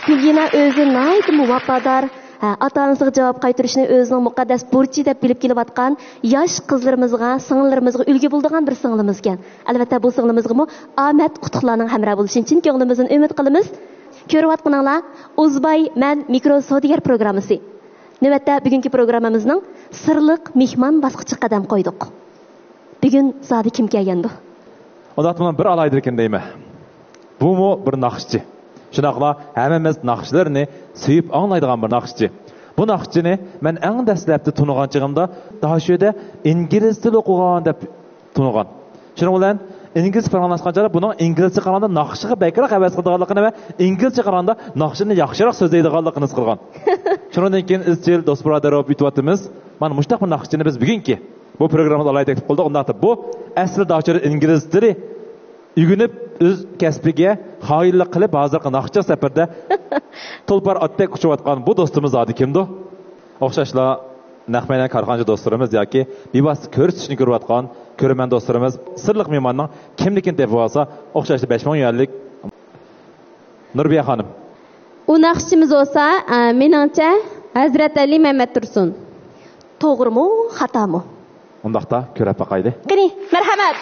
گۈلگىنە ئۆزى ناھايىتىمۇ ۋاپادار، ھە، ئاتا-ئانىسىغا جاۋاب قايتۇرۇشنى ئۆزىنىڭ مۇقەددەس بۇرچى دەپ بىلىپ كېلىۋاتقان ياش قىزلىرىمىزغا، سىڭىللىرىمىزغا ئۈلگە بولىدىغان بىر سىڭلىمىزكەن. ئەلۋەتتە، بۇ سىڭلىمىزغىمۇ ئامەت، ئۇتۇقلارنىڭ ھەمراھ بولۇشىنى چىن كۆڭلىمىزدىن ئۈمىد قىلىمىز. كۆرۈۋاتقىنىڭلار ئۇزباي مەن مىكرو سودىگەر پروگراممىسى. نۆۋەتتە بۈگۈنكى پروگراممىمىزنىڭ سىرلىق مېھمان باسقۇچىغا قەدەم قويدۇق. بۈگۈن زادى كىم كەلگەندۇ؟ ئۇنداقتا مانا بىر ئالاھىدىلىكىنى دەيمەن. بۇمۇ بىر ناخشىچى. شۇنداقلا ھەممىمىز ناخشىلىرىنى سۆيۈپ ئاڭلايدىغان بىر ناخشىچى. بۇ ناخشىچىنى مەن ئەڭ دەسلەپتە تونۇغان چېغىمدا داشۆدە ئىنگلىز تىلى ئوقۇغان دەپ تونۇغان. شۇنىڭ بىلەن ئىنگلىزچە پاراڭلاشقان چاغدا بۇنىڭ ئىنگلىزچە قارىغاندا ناخشىغا بەكرەك ھەۋەس قىلىدىغانلىقىنى ۋە ئىنگلىزچە قارىغاندا ناخشىنى ياخشىراق سۆزلەيدىغانلىقىنى ھېس قىلغان. شۇنىڭدىن كېيىن ئىزچىل دوست بۇرادەر بولۇپ ئۆتۈۋاتىمىز. مانا مۇشۇنداق بىر ناخشىچىنى بىز بۈگۈنكى بۇ پروگراممىمىزغا ئالاھىدە تەكلىپ قىلدۇق. ئۇنداقتا بۇ ئەسلى داشۆدە ئىنگلىز تىلى ئۆگىنىپ، ئۆز كەسپىگە خائىنلىق قىلىپ، ھازىرقى ناخشىچىلىق سەپىرىدە تۇلپار ئاتتەك ئۇچۇۋاتقان بۇ دوستىمىز زادى كىمدۇ؟ ئوخشاشلا نەق مەيدان كارخانىچى دوستلىرىمىز ياكى بىۋاسىتە كۆرسىتىشنى كۆرۈۋاتقان كۆرۈرمەن دوستلىرىمىز سىرلىق مېھماننىڭ كىملىكىنى تېپىۋالسا، ئوخشاشلا بەش مىڭ يۈەنلىك نۇربىيە خانىم. ئۇ ناخشىچىمىز بولسا، ئە، مېنىڭچە، ھەزرەت ئەلى مەمەتتۇرسۇن. توغرىمۇ، خاتامۇ؟ ئۇنداقتا كۆرۈپ باقايلى. قېنى، مەرھەمەت!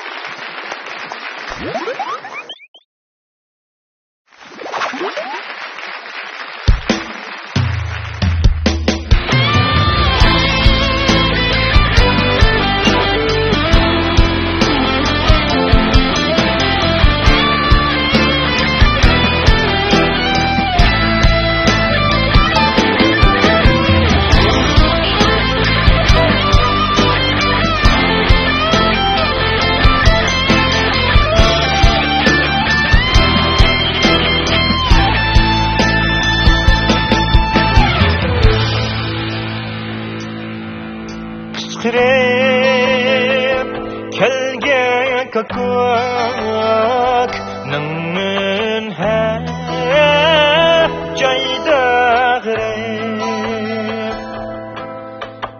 قىچقىرىپ كەلگەن كاكاكنىڭ مەن ھەر جايدا غېرىب.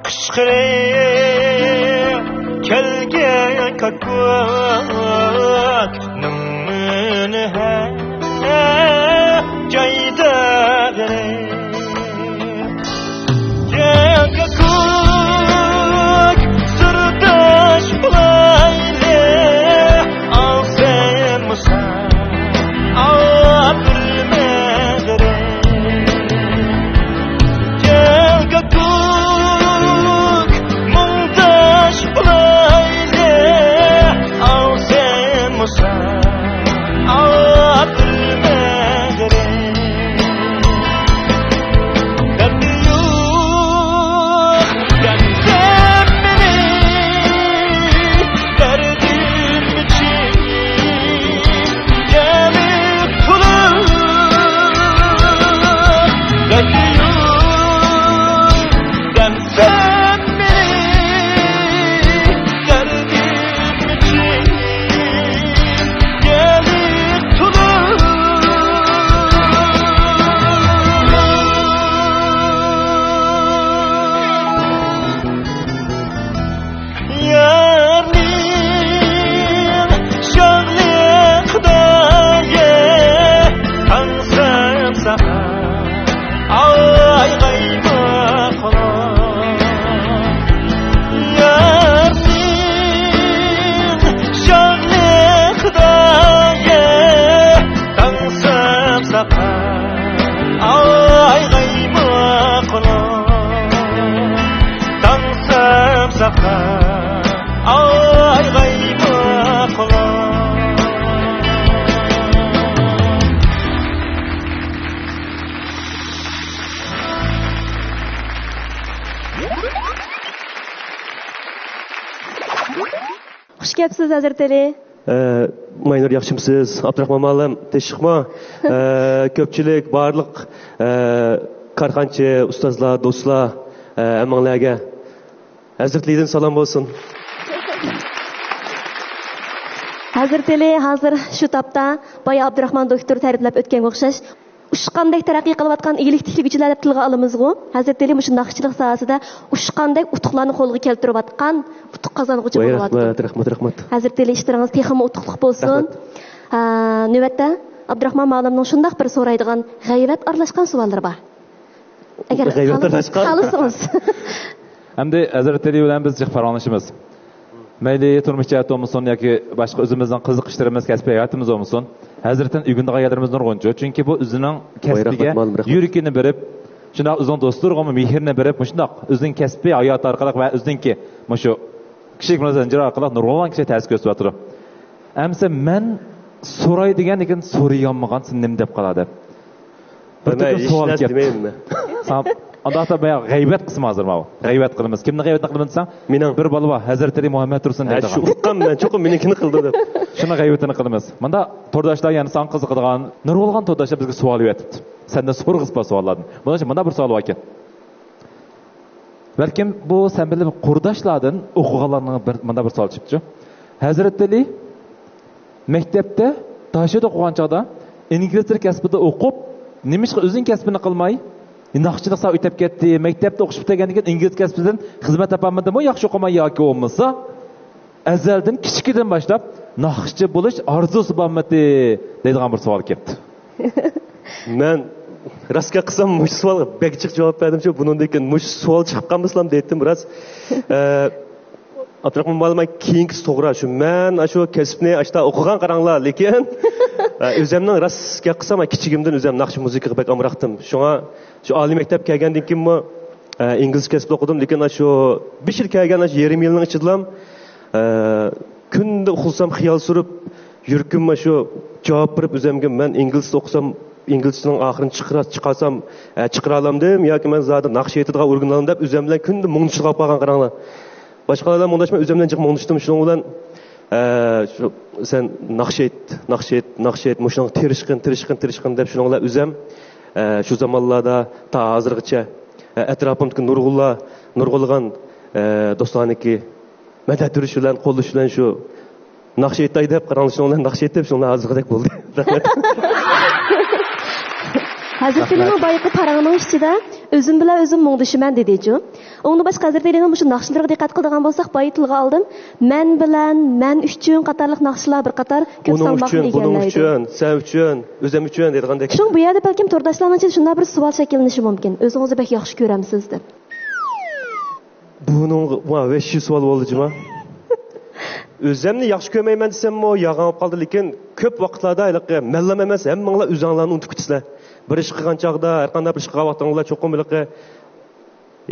قىچقىرىپ كەلگەن كاكاكنىڭ مەن ھەر جايدا غېرىب. كەل كاكاك سىرداش بولايلى، ئاڭ سەن مۇسا ئاپىرىمەن غېرىب. كەل كاكاك ئايغايمۇ قۇلۇپ، تاڭ سەپسەقە، ئايغايمۇ قۇلۇپ. خۇش كەپسىز، ھەزرىتى ئەلى. ئە، ماينۇر، ياخشىمسىز؟ ئابدۇراخمان مۇئەللىم، تىنچلىقمۇ؟ ئە، كۆپچىلىك، بارلىق، ئە، كارخانىچى، ئۇستازلار، دوستلار، ئە، ھەممىڭلارگە ھەزرىتى ئەلىدىن سالام بولسۇن. ھەزرىتى ئەلى ھازىر شۇ تاپتا، بايا ئابدۇراخمان دوكتور تەرىپلەپ ئۆتكەنگە ئوخشاش، ئۇچقاندەك تەرەققىي قىلىۋاتقان ئىگىلىك تىكلىگۈچىلەر دەپ تىلغا ئالىمىزغۇ؟ ھەزرىتى ئەلى مۇشۇ ناخشىچىلىق ساھەسىدە ئۇچقاندەك ئۇتۇقلارنى قولغا كەلتۈرۈۋاتقان ئۇتۇق قازانغۇچى ۋاي، بولۇۋاتىدۇ. رەھمەت، رەھمەت، رەھمەت. ھەزرىتى ئەلى، ئىشلىرىڭىز تېخىمۇ ئۇتۇقلۇق بولسۇن. رەھمەت. ئا، نۆۋەتتە ئابدۇراخمان مۇئەللىمنىڭ شۇنداق بىر سورايدىغان غەيۋەت ئارىلاشقان سوئاللىرى بار. ئەگەر غەيۋەت خالىسىڭىز، ئارىلاشقان؟ خالىسىڭىز. ئەمدى ھەزرىتى ئەلى بىلەن بىز جىق پاراڭلىشىمىز. مەيلى تۇرمۇش جەھەتتە بولمىسۇن ياكى باشقا ئۆزىمىزنىڭ قىزىق ئىشلىرىمىز، كەسپىي ھاياتىمىز بولمىسۇن، ھەزرىتىدىن ئۆگىنىدىغان يەرلىرىمىز نۇرغۇنچۇ. چۈنكى بۇ ئۆزىنىڭ ۋاي، كەسپىگە رەھمەت، مۇئەللىم، رەھمەت. يۈرىكىنى بېرىپ، شۇنداق ئۆزىنىڭ دوستلىرىغىمۇ مېھرىنى بېرىپ، مۇشۇنداق ئۆزىنىڭ كەسپىي ھاياتى ئارقىلىق ۋە ئۆزىنىڭكى مۇشۇ كىشىلىك مۇنازىرە زەنجىرى ئارقىلىق نۇرغۇنلىغان كىشىگە تەسىر كۆرسىتىۋاتىدۇ. ئەمسە مەن سوراي دېگەن، لېكىن سورايالمىغان، سەن نېمە دەپ قالار دەپ. بىر مەن تۈركۈم ھېچ سوئال نەرسە كەپتۇ. دېمەيمەن. ساڭا ئانداقتا بايا غەيۋەت قىلسىمەن ھازىر ماۋۇ. غەيۋەت قىلىمىز. كىمنى غەيۋەت قىلىمىز دېسەڭ، مېنىڭ. بىر بالا بار، ھەزرىتى ئەلى مۇھەممەد تۇرسۇن ھە، دەيدىغان. شۇ ئۇققان مەن، چوقۇم مېنىڭكىنى قىلدى دەپ. شۇنىڭ غەيۋىتىنى قىلىمىز. مۇندا تورداشلار يەنە ساڭا قىزىقىدىغان نۇرغۇنلىغان تورداشلار بىزگە سوئال بېرىۋاتىپتۇ. سەندىن سورىغۇسى بار سوئاللاردىن. مۇندا، مۇندا بىر سوئال باركەن. بەلكىم بۇ سەن بىلەن قۇرداشلاردىن ئوقۇغانلارنىڭ بىر، مۇندا بىر سوئال چىقىپتۇ. ھەزرىتى ئەلى مەكتەپتە، داشۆدە ئوقۇغان چاغدا ئىنگلىز تىلى كەسپىدە ئوقۇپ، نېمىشقا ئۆزىنىڭ كەسپىنى قىلماي، ناخشىچىلىق ساھەسىگە ئۆتۈپ كەتتى؟ مەكتەپتە ئوقۇش پۈتتۈرگەندىن كېيىن ئىنگلىز كەسپىدىن خىزمەت تاپالمىدىمۇ؟ ياخشى ئوقۇماي ياكى بولمىسا ئەزەلدىن، كىچىكىدىن باشلاپ ناخشىچى بولۇش ئارزۇسى بارمىدى؟ دەيدىغان بىر سوئال كەپتۇ. مەن راست گەپ قىلسام، مۇشۇ سوئالغا بەك جىق جاۋاب بەردىمچۇ. بۇنىڭدىن كېيىن مۇشۇ سوئال چىقىپ قالمىسىلام دەيتتىم راست. ئە، ئابدۇراخمان مۇئەللىم، كېيىنكىسى توغرا. شۇ مەن شۇ كەسىپنى ئاشتا ئوقۇغان قاراڭلار، لېكىن، ئە، ئۆزەمنىڭ راست گەپ قىلسام، كىچىكىمدىن ئۆزەم ناخشا مۇزىكىغا بەك ئامراقتىم. شۇڭا شۇ ئالىي مەكتەپ كەلگەندىن كېيىنمۇ، ئە، ئىنگلىز كەسپىدە ئوقۇدۇم، لېكىن شۇ بىر يىل كەلگەن، شۇ يېرىم يىلنىڭ ئىچىدىلا، ئە، كۈندە ئۇخلىسام خىيال سۈرۈپ، يۈرىكىم شۇ جاۋاب بېرىپ ئۆزەمگە، مەن ئىنگلىزچە ئوقۇسام، ئىنگلىزچىنىڭ ئاخىرىنى چىقىرا-، چىقارسام، ئە، چىقىرالامدىم ياكى مەن زادى ناخشا ئېيتىدىغان ئورگىنالنى دەپ ئۆزەم بىلەن كۈندە مۇڭدىشىپ قالغان قاراڭلار. باشقىلار بىلەن مۇڭداشماي ئۆزەم بىلەن جىق مۇڭدىشتىم. شۇنىڭ بىلەن، ئە، شۇ، سەن ناخشا ئېيت، ناخشا ئېيت، ناخشا ئېيت، مۇشۇنىڭغا تىرىشقىن، تىرىشقىن، تىرىشقىن دەپ شۇنىڭ بىلەن ئۆزەم، ئە، شۇ زامانلاردا تا ھازىرغىچە، ئە، ئەتراپىمدىكى نۇرغۇنلار، نۇرغۇنلىغان، ئە، دوستلارنىڭكى مەدەت بېرىش بىلەن، قوللىشىش بىلەن شۇ ناخشا ئېيتاي دەپ قاراڭلار، شۇنىڭ بىلەن ناخشا ئېيتىپ، شۇنىڭ بىلەن ھازىرقىدەك بولدى. رەھمەت. ھەزرىتى ئەلىنىڭ بايىقى پاراڭنىڭ ئىچىدە ئۆزۈم بىلەن ئۆزۈم مۇڭدىشىمەن دېدىچۇ. ئۇنىڭدىن باشقا ھەزرىتى ئەلىنىڭ مۇشۇ ناخشىلىرىغا دىققەت قىلىدىغان بولساق، بايا تىلغا ئالدىم، مەن بىلەن، مەن ئۈچۈن قاتارلىق ناخشىلار بىر قاتار كۆپ ئۇنىڭ سالماقنى ئۈچۈن، بۇنىڭ ئىگىلەيدۇ. ئۈچۈن، سەن ئۈچۈن، ئۆزۈم ئۈچۈن دەيدىغاندەك. شۇڭا بۇ يەردە بەلكىم تورداشلارنىڭ ئىچىدە شۇنداق بىر سوئال شەكىللىنىشى مۇمكىن، ئۆزىڭىزنى بەك ياخشى كۆرەمسىز دەپ. بۇنىڭغا، ۋاھ، ۋەھشىي سوئال بولدى جۇما. ئۆزۈمنى ياخشى كۆرمەيمەن دېسەممۇ يالغان بولۇپ قالدى، لېكىن كۆپ ۋاقىتلاردا ھېلىقى مەنلا ئەمەس، ھەممىڭلار ئۆزۈڭلارنى ئۇنتۇپ كېتىسىلەر. بىر ئىش قىلغان چاغدا، ھەر قانداق بىر ئىش قىلغان ۋاقتىڭلاردا چوقۇم ھېلىقى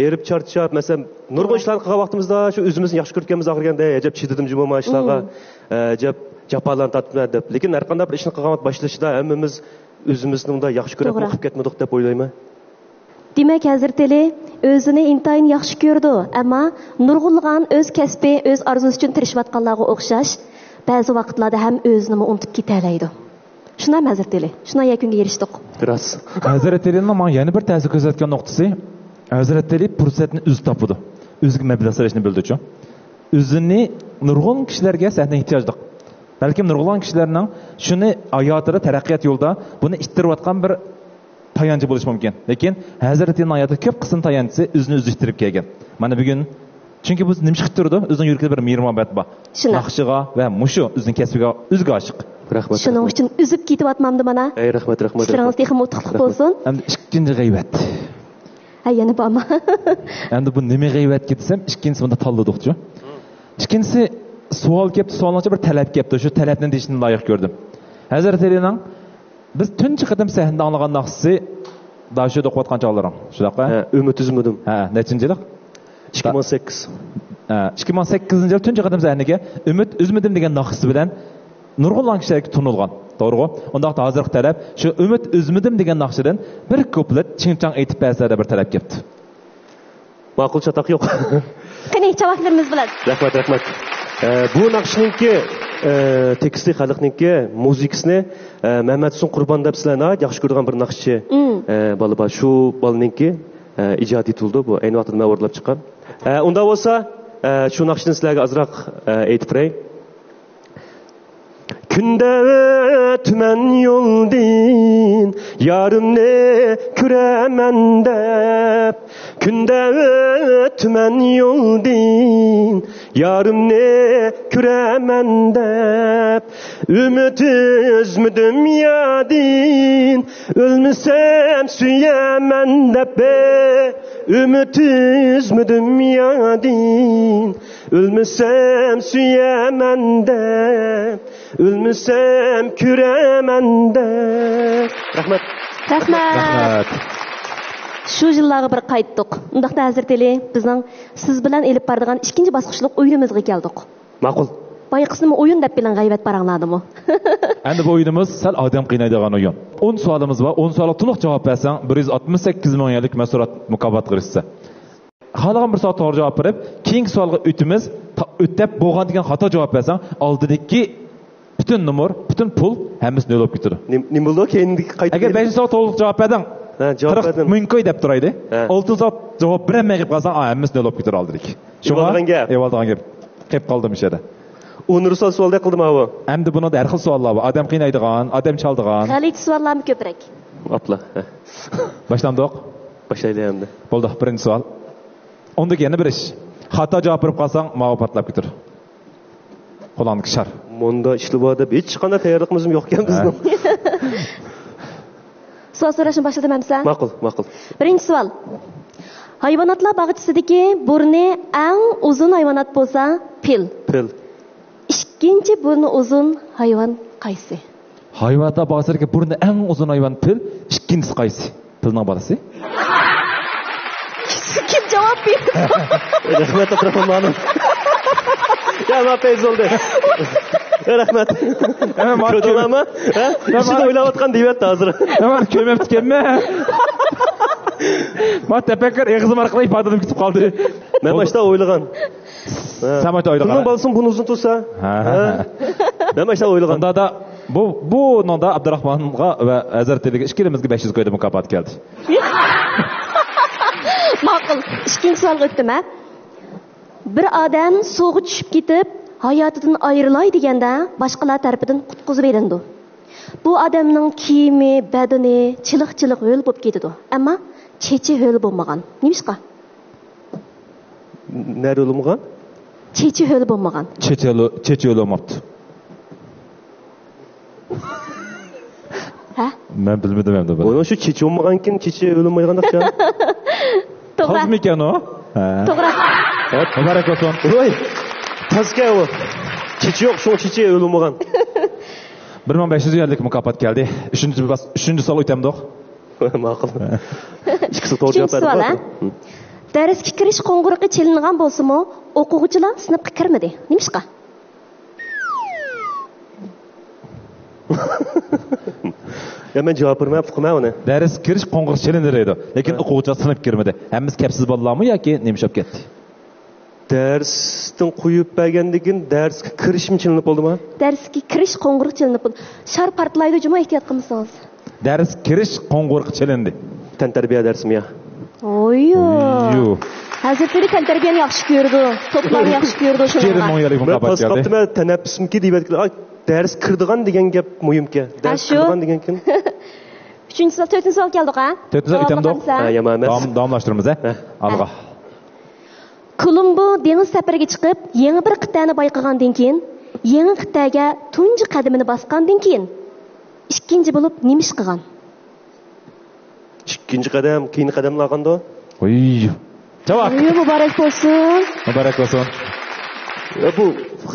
ھېرىپ چارچاپ، مەسىلەن، نۇرغۇن ئىشلارنى قىلغان ۋاقتىمىزدا شۇ ئۆزىمىزنى ياخشى كۆرۈپ كەلمىز ئاخىرى كەلگەندە، ئەجەب چىدىدىم جۇما مانا ئىشلارغا، مم. ئە، ئەجەب جاپالارنى تارتىپمەن دەپ. لېكىن ھەر قانداق بىر ئىشنى قىلغان ۋاقىت باشلىشىدا ھەممىمىز ئۆزىمىزنى ئۇنداق ياخشى كۆرۈپ توغرا. قورقۇپ كەتمىدۇق دەپ ئويلايمەن. دېمەك، ھەزرىتى ئەلى ئۆزىنى ئىنتايىن ياخشى كۆرىدۇ، ئەمما نۇرغۇنلىغان ئۆز كەسپى، ئۆز ئارزۇسى ئۈچۈن تىرىشىۋاتقانلارغا ئوخشاش، بەزى ۋاقىتلاردا ھەم ئۆزىنىمۇ ئۇنتۇپ كېتەلەيدۇ. شۇنداقمۇ ھەزرىتى ئەلى؟ شۇنداق يەكۈنگە ئېرىشتۇق. راست. ھەزرىتى ئەلىنىڭ ماڭا يەنە بىر تەسىر كۆرسەتكەن نۇقتىسى، ھەزرىتى ئەلى پۇرسەتنى ئۆزى تاپىدۇ. ئۆزىگە مەبلەغ سېلىشنى بىلىدۇچۇ. ئۆزىنى نۇرغۇن كىشىلەرگە سەھنە ئېھتىياجلىق. بەلكىم نۇرغۇنلىغان كىشىلەرنىڭ شۇنى ھاياتىدا تەرەققىيات يولىدا بۇنى ئىتتىرىۋاتقان بىر تايانچى بولۇشى مۇمكىن. لېكىن ھەزرىتىنىڭ ھاياتىدا كۆپ قىسىم تايانچىسى ئۆزىنى ئۆزى ئىتتىرىپ كەلگەن. مانا بۈگۈن، چۈنكى بۇ نېمە ئىش قىلىپ تۇرىدۇ؟ ئۆزىنىڭ يۈرىكىدە بىر مېھىر-مۇھەببەت بار. شۇنداق. ناخشىغا ۋە مۇشۇ ئۆزىنىڭ كەسپىگە ئۆزىگە ئاشىق. رەھمەت، شۇنىڭ رەھمەت. ئۈچۈن ئۈزۈپ كېتىۋاتمامدۇ مانا؟ ئەي، رەھمەت، رەھمەت، ئىشلىرىڭىز رەھمەت. تېخىمۇ ئۇتۇقلۇق رەھمەت. بولسۇن. ئەمدى ئىككىنچى غەيۋەت. ھە، يەنە بارمۇ؟ ئەمدى بۇ نېمە غەيۋەتكە دېسەم، ئىككىنچىسى بۇندا تاللىدۇقچۇ. ئىككىنچىسى سوئال كەپتۇ، سوئالنىڭ ئىچىدە بىر تەلەپ كەپتۇ، شۇ تەلەپنى دېيىشنى لايىق كۆردۈم. ھەزرىتى ئەلىنىڭ بىز تۇنجى قېتىم سەھنىدە ئاڭلىغان ناخشىسى داشۆدە ئوقۇۋاتقان چاغلىرىڭ، شۇنداققۇ؟ ھە، ئۈمىد ئۈزمىدىم. ھە، نەچچىنچى يىللىق؟ ئىككى مىڭ سەككىز. ھە، ئىككى مىڭ سەككىزىنچى يىل تۇنجى قېتىم سەھنىگە ئۈمىد ئۈزمىدىم دېگەن ناخشىسى بىلەن نۇرغۇنلىغان كىشىلەرگە تونۇلغان. توغرىغۇ؟ ئۇنداقتا ھازىرقى تەلەپ شۇ ئۈمىد ئۈزمىدىم دېگەن ناخشىدىن بىر كۇپلېت چىڭچاڭ ئېيتىپ بەرسە دەپ بىر تەلەپ كەپتۇ. ماقۇل، چاتاق يوق. قېنى، چاۋاكلىرىمىز بىلەن. رەھمەت، رەھمەت. ئە، بۇ ناخشىنىڭكى، ئە، تېكىستى خەلقنىڭكى، مۇزىكىسىنى، ئە، مەمەتسۇن قۇربان دەپ سىلەر ناھايىتى ياخشى كۆرىدىغان بىر ناخشىچى، مم. ئە، بالا بار. شۇ بالىنىڭكى، ئە، ئىجادىيىتى بولىدۇ. بۇ ئەينى ۋاقىتتا مەن ئورۇنلاپ چىققان. ئە، ئۇنداق بولسا، ئە، شۇ ناخشىنى سىلەرگە ئازراق، ئە، ئېيتىپ بېرەي. كۈندە ئۆتىمەن يولدىن، يارىمنى كۆرەمەن دەپ. كۈندە ئۆتىمەن يولدىن، يارىمنى كۆرەمەن دەپ. ئۈمىد ئۈزمىدىم يادىن، ئۆلمىسەم سۆيەمەن دەپ. ئۈمىد ئۈزمىدىم يادىن، ئۆلمىسەم سۆيەمەن دەپ، ئۆلمىسەم كۆرەمەن دەپ. رەھمەت. رەھمەت. رەھمەت. شۇ يىللارغا بىر قايتتۇق. ئۇنداقتا ھەزرىتى ئېلى، بىزنىڭ سىز بىلەن ئېلىپ بارىدىغان ئىككىنچى باسقۇچلۇق ئويۇنىمىزغا كەلدۇق. ماقۇل. بايىقىسىنىمۇ ئويۇن دەپ بېلىڭ غەيۋەت پاراڭلاردىمۇ. ئەمدى بۇ ئويۇنىمىز سەل ئادەم قىينايدىغان ئويۇن. ئون سوئالىمىز بار، ئون سوئالغا تولۇق جاۋاب بەرسەڭ، بىر يۈز ئاتمىش سەككىز مىڭ يۈەنلىك مەھسۇلات مۇكاپاتقا ئېرىشىسەن. خالىغان بىر سوئال توغرا جاۋاب بېرىپ، كېيىنكى سوئالغا ئۆتىمىز. تا-، ئۆت دەپ بولغاندىن كېيىن خاتا جاۋاب بەرسەڭ، ئالدىدىكى پۈتۈن نومۇر، پۈتۈن پۇل ھەممىسى نۆل بولۇپ كېتىدۇ. نېم-، نېمە بولدى؟ كېيىنكى قايتا ئەگەر بېرىڭ. بەشىنچى سوئالغا تولۇق جاۋاب بەردىڭ، ھە، جاۋاب قىرىق بەردىم. مىڭ كوي دەپ تۇرايلى. ھە. ئالتىنچى سوئالغا جاۋاب بېرەلمەي قېلىپ قالساڭ، ئا، ھەممىسى نۆل بولۇپ كېتىدۇ ئالدىدىكى. شۇڭا ئېۋالغان گەپ. ئېۋالغان گەپ. قېلىپ قالدىم مۇشۇ يەردە. ئۇنىۋېرسال سوئالدەك قىلدىم ھاۋۇ. ئەمدى بۇنىڭدا ھەر خىل سوئاللار بار. ئادەم قىينايدىغان، ئادەم چالىدىغان. غەلىتە سوئاللارمۇ كۆپرەك. ئاپلا. باشلامدۇق؟ باشلايلى ئەمدى. بولدى، بىرىنچى سوئال. ئۇندىكى يەنە بىر ئىش. خاتا جاۋاب بېرىپ قالساڭ، ماۋۇ پارتلاپ كېتىدۇ. قولۇڭدىكى شار. مۇندا ئىشلار بار دەپ ھېچقانداق تەييارلىقىمىزمۇ يوقكەن بىزنىڭ. سوئال سوراشنى باشلىدىم ئەمسە. ماقۇل، ماقۇل. بىرىنچى سوئال. ھايۋاناتلار باغچىسىدىكى بۇرنى ئەڭ ئۇزۇن ھايۋانات بولسا، پىل. پىل. ئىككىنچى بۇرنى ئۇزۇن ھايۋان قايسى؟ ھايۋاناتلار باغچىسىدىكى بۇرنى ئەڭ ئۇزۇن ھايۋان پىل، ئىككىنچىسى قايسى؟ پىلنىڭ بالىسى؟ كىم جاۋاب بېرىدۇ؟ رەھمەت، ئابدۇراخمان مۇئەللىم. يا، ما پەيز بولدى. رەھمەت. كۆردۈڭلارمۇ؟ ھە؟ ئىچىدە ئويلاۋاتقان دېيىۋەتتى ھازىر. مەن كۆرمەپتىكەنمەن. ما تەپەككۇر ئېغىزىم ئارقىلىق ئىپادىلىنىپ كېتىپ قالدى. مەن باشتا ئويلىغان. سەن باشتا ئويلىغان. پىلنىڭ بالىسىمۇ بۇنى ئۇزۇن تۇرسا. ھە. مەن باشتا ئويلىغان. ئۇندا دا بۇ، بۇنىڭدا ئابدۇراخمانغا ۋە ھەزرىتى ئېلىگە ئىككىلىمىزگە بەش يۈز كويدا مۇكاپات كەلدى. ماقۇل. ئىككىنچى سوئالغا ئۆتتۈم، ھە. بىر ئادەم سۇغا چۈشۈپ كېتىپ، ھاياتىدىن ئايرىلاي دېگەندە، باشقىلار تەرىپىدىن قۇتقۇزۇۋېلىنىدۇ. بۇ ئادەمنىڭ كىيىمى، بەدىنى چىلىق-چىلىق ھۆل بولۇپ كېتىدۇ، ئەمما چېچى ھۆل بولمىغان. نېمىشقا؟ نەدە ھۆل بولمىغان؟ چېچى ھۆل بولمىغان. چېچى ھۆل، چېچى ھۆل بولماپتۇ. ھە؟ مەن بىلمىدىم ئەمدى بۇنى. ئۇنىڭ شۇ چېچى بولمىغانكىن، چېچى ھۆل بولمايدىغانداق. توغرا. تازمىكەن ئۇ؟ ھە. توغرا. ھوپ، مۇبارەك بولسۇن. ۋوي، تازكەن ئۇ. چېچى يوق، شۇڭا چېچى ھۆل بولمىغان. بىر مىڭ بەش يۈز يۈەنلىك مۇكاپات كەلدى. ئۈچىنچى باس-، ئۈچىنچى سوئال ئۆتەمدۇق؟ ماقۇل. ئىككىسى توغرا جاۋاب بەردى. ئۈچىنچى سوئال، ھە؟ دەرسكە كىرىش قوڭغۇرىقى چېلىنغان بولسىمۇ، ئوقۇغۇچىلار سىنىپقا كىرمىدى. نېمىشقا؟ يا، مەن جاۋاب بېرىمەن، ئۇقىمەن ئۇنى. دەرسكە كىرىش قوڭغۇرىقى چېلىندى دەيدۇ. لېكىن ھە. ئوقۇغۇچىلار سىنىپقا كىرمىدى. ھەممىسى كەپسىز بالىلارمۇ ياكى نېمە ئىش بولۇپ كەتتى؟ دەرستىن قويۇپ بەرگەندىن كېيىن دەرسكە كىرىشمۇ چېلىنىپ بولدىما؟ دەرسكە كىرىش قوڭغۇرىقى چېلىنىپ بولدى. شار پارتلايدۇ جۇمۇ، ئېھتىيات قىلمىسىڭىز. دەرس كىرىش قوڭغۇرىقى چېلىندى. تەنتەربىيە دەرسىمۇ يا؟ ئويۇ. ئويۇ. ھەزرىتى ئېلى تەنتەربىيەنى ياخشى كۆرىدۇ. توپلارنى ياخشى كۆرىدۇ شۇنىڭغا. ئىككى يۈز مىڭ يۈەنلىك مۇكاپات كەلدى. مەن تەنەپپۇسمىكى دەيۋەتكىلى. ئاي، دەرس كىرىدىغان دېگەن گەپ مۇھىمكەن. ھە، دەرس شۇ. كىرىدىغان دېگەنكىن. ئۈچىنچى سوئال، تۆتىنچى سوئال كەلدۇق، ھە؟ تۆتىنچى سوئال ئۆتەمدۇق. ھە، يامان ئەمەس. داۋام-، داۋاملاشتۇرىمىز، ھە؟ ھە. ئالغا. كولومبو دېڭىز سەپىرىگە چىقىپ، يېڭى بىر قىتئەنى بايقىغاندىن كېيىن، يېڭى قىتئەگە تۇنجى قەدىمىنى باسقاندىن كېيىن، ئىككىنچى بولۇپ نېمە ئىش قىلغان؟ ئىككىنچى قەدەم، كېيىنكى قەدەمنى ئالغاندۇ. ۋۇي. جاۋاب. ۋۇي، مۇبارەك بولسۇن. مۇبارەك بولسۇن. يا، بۇ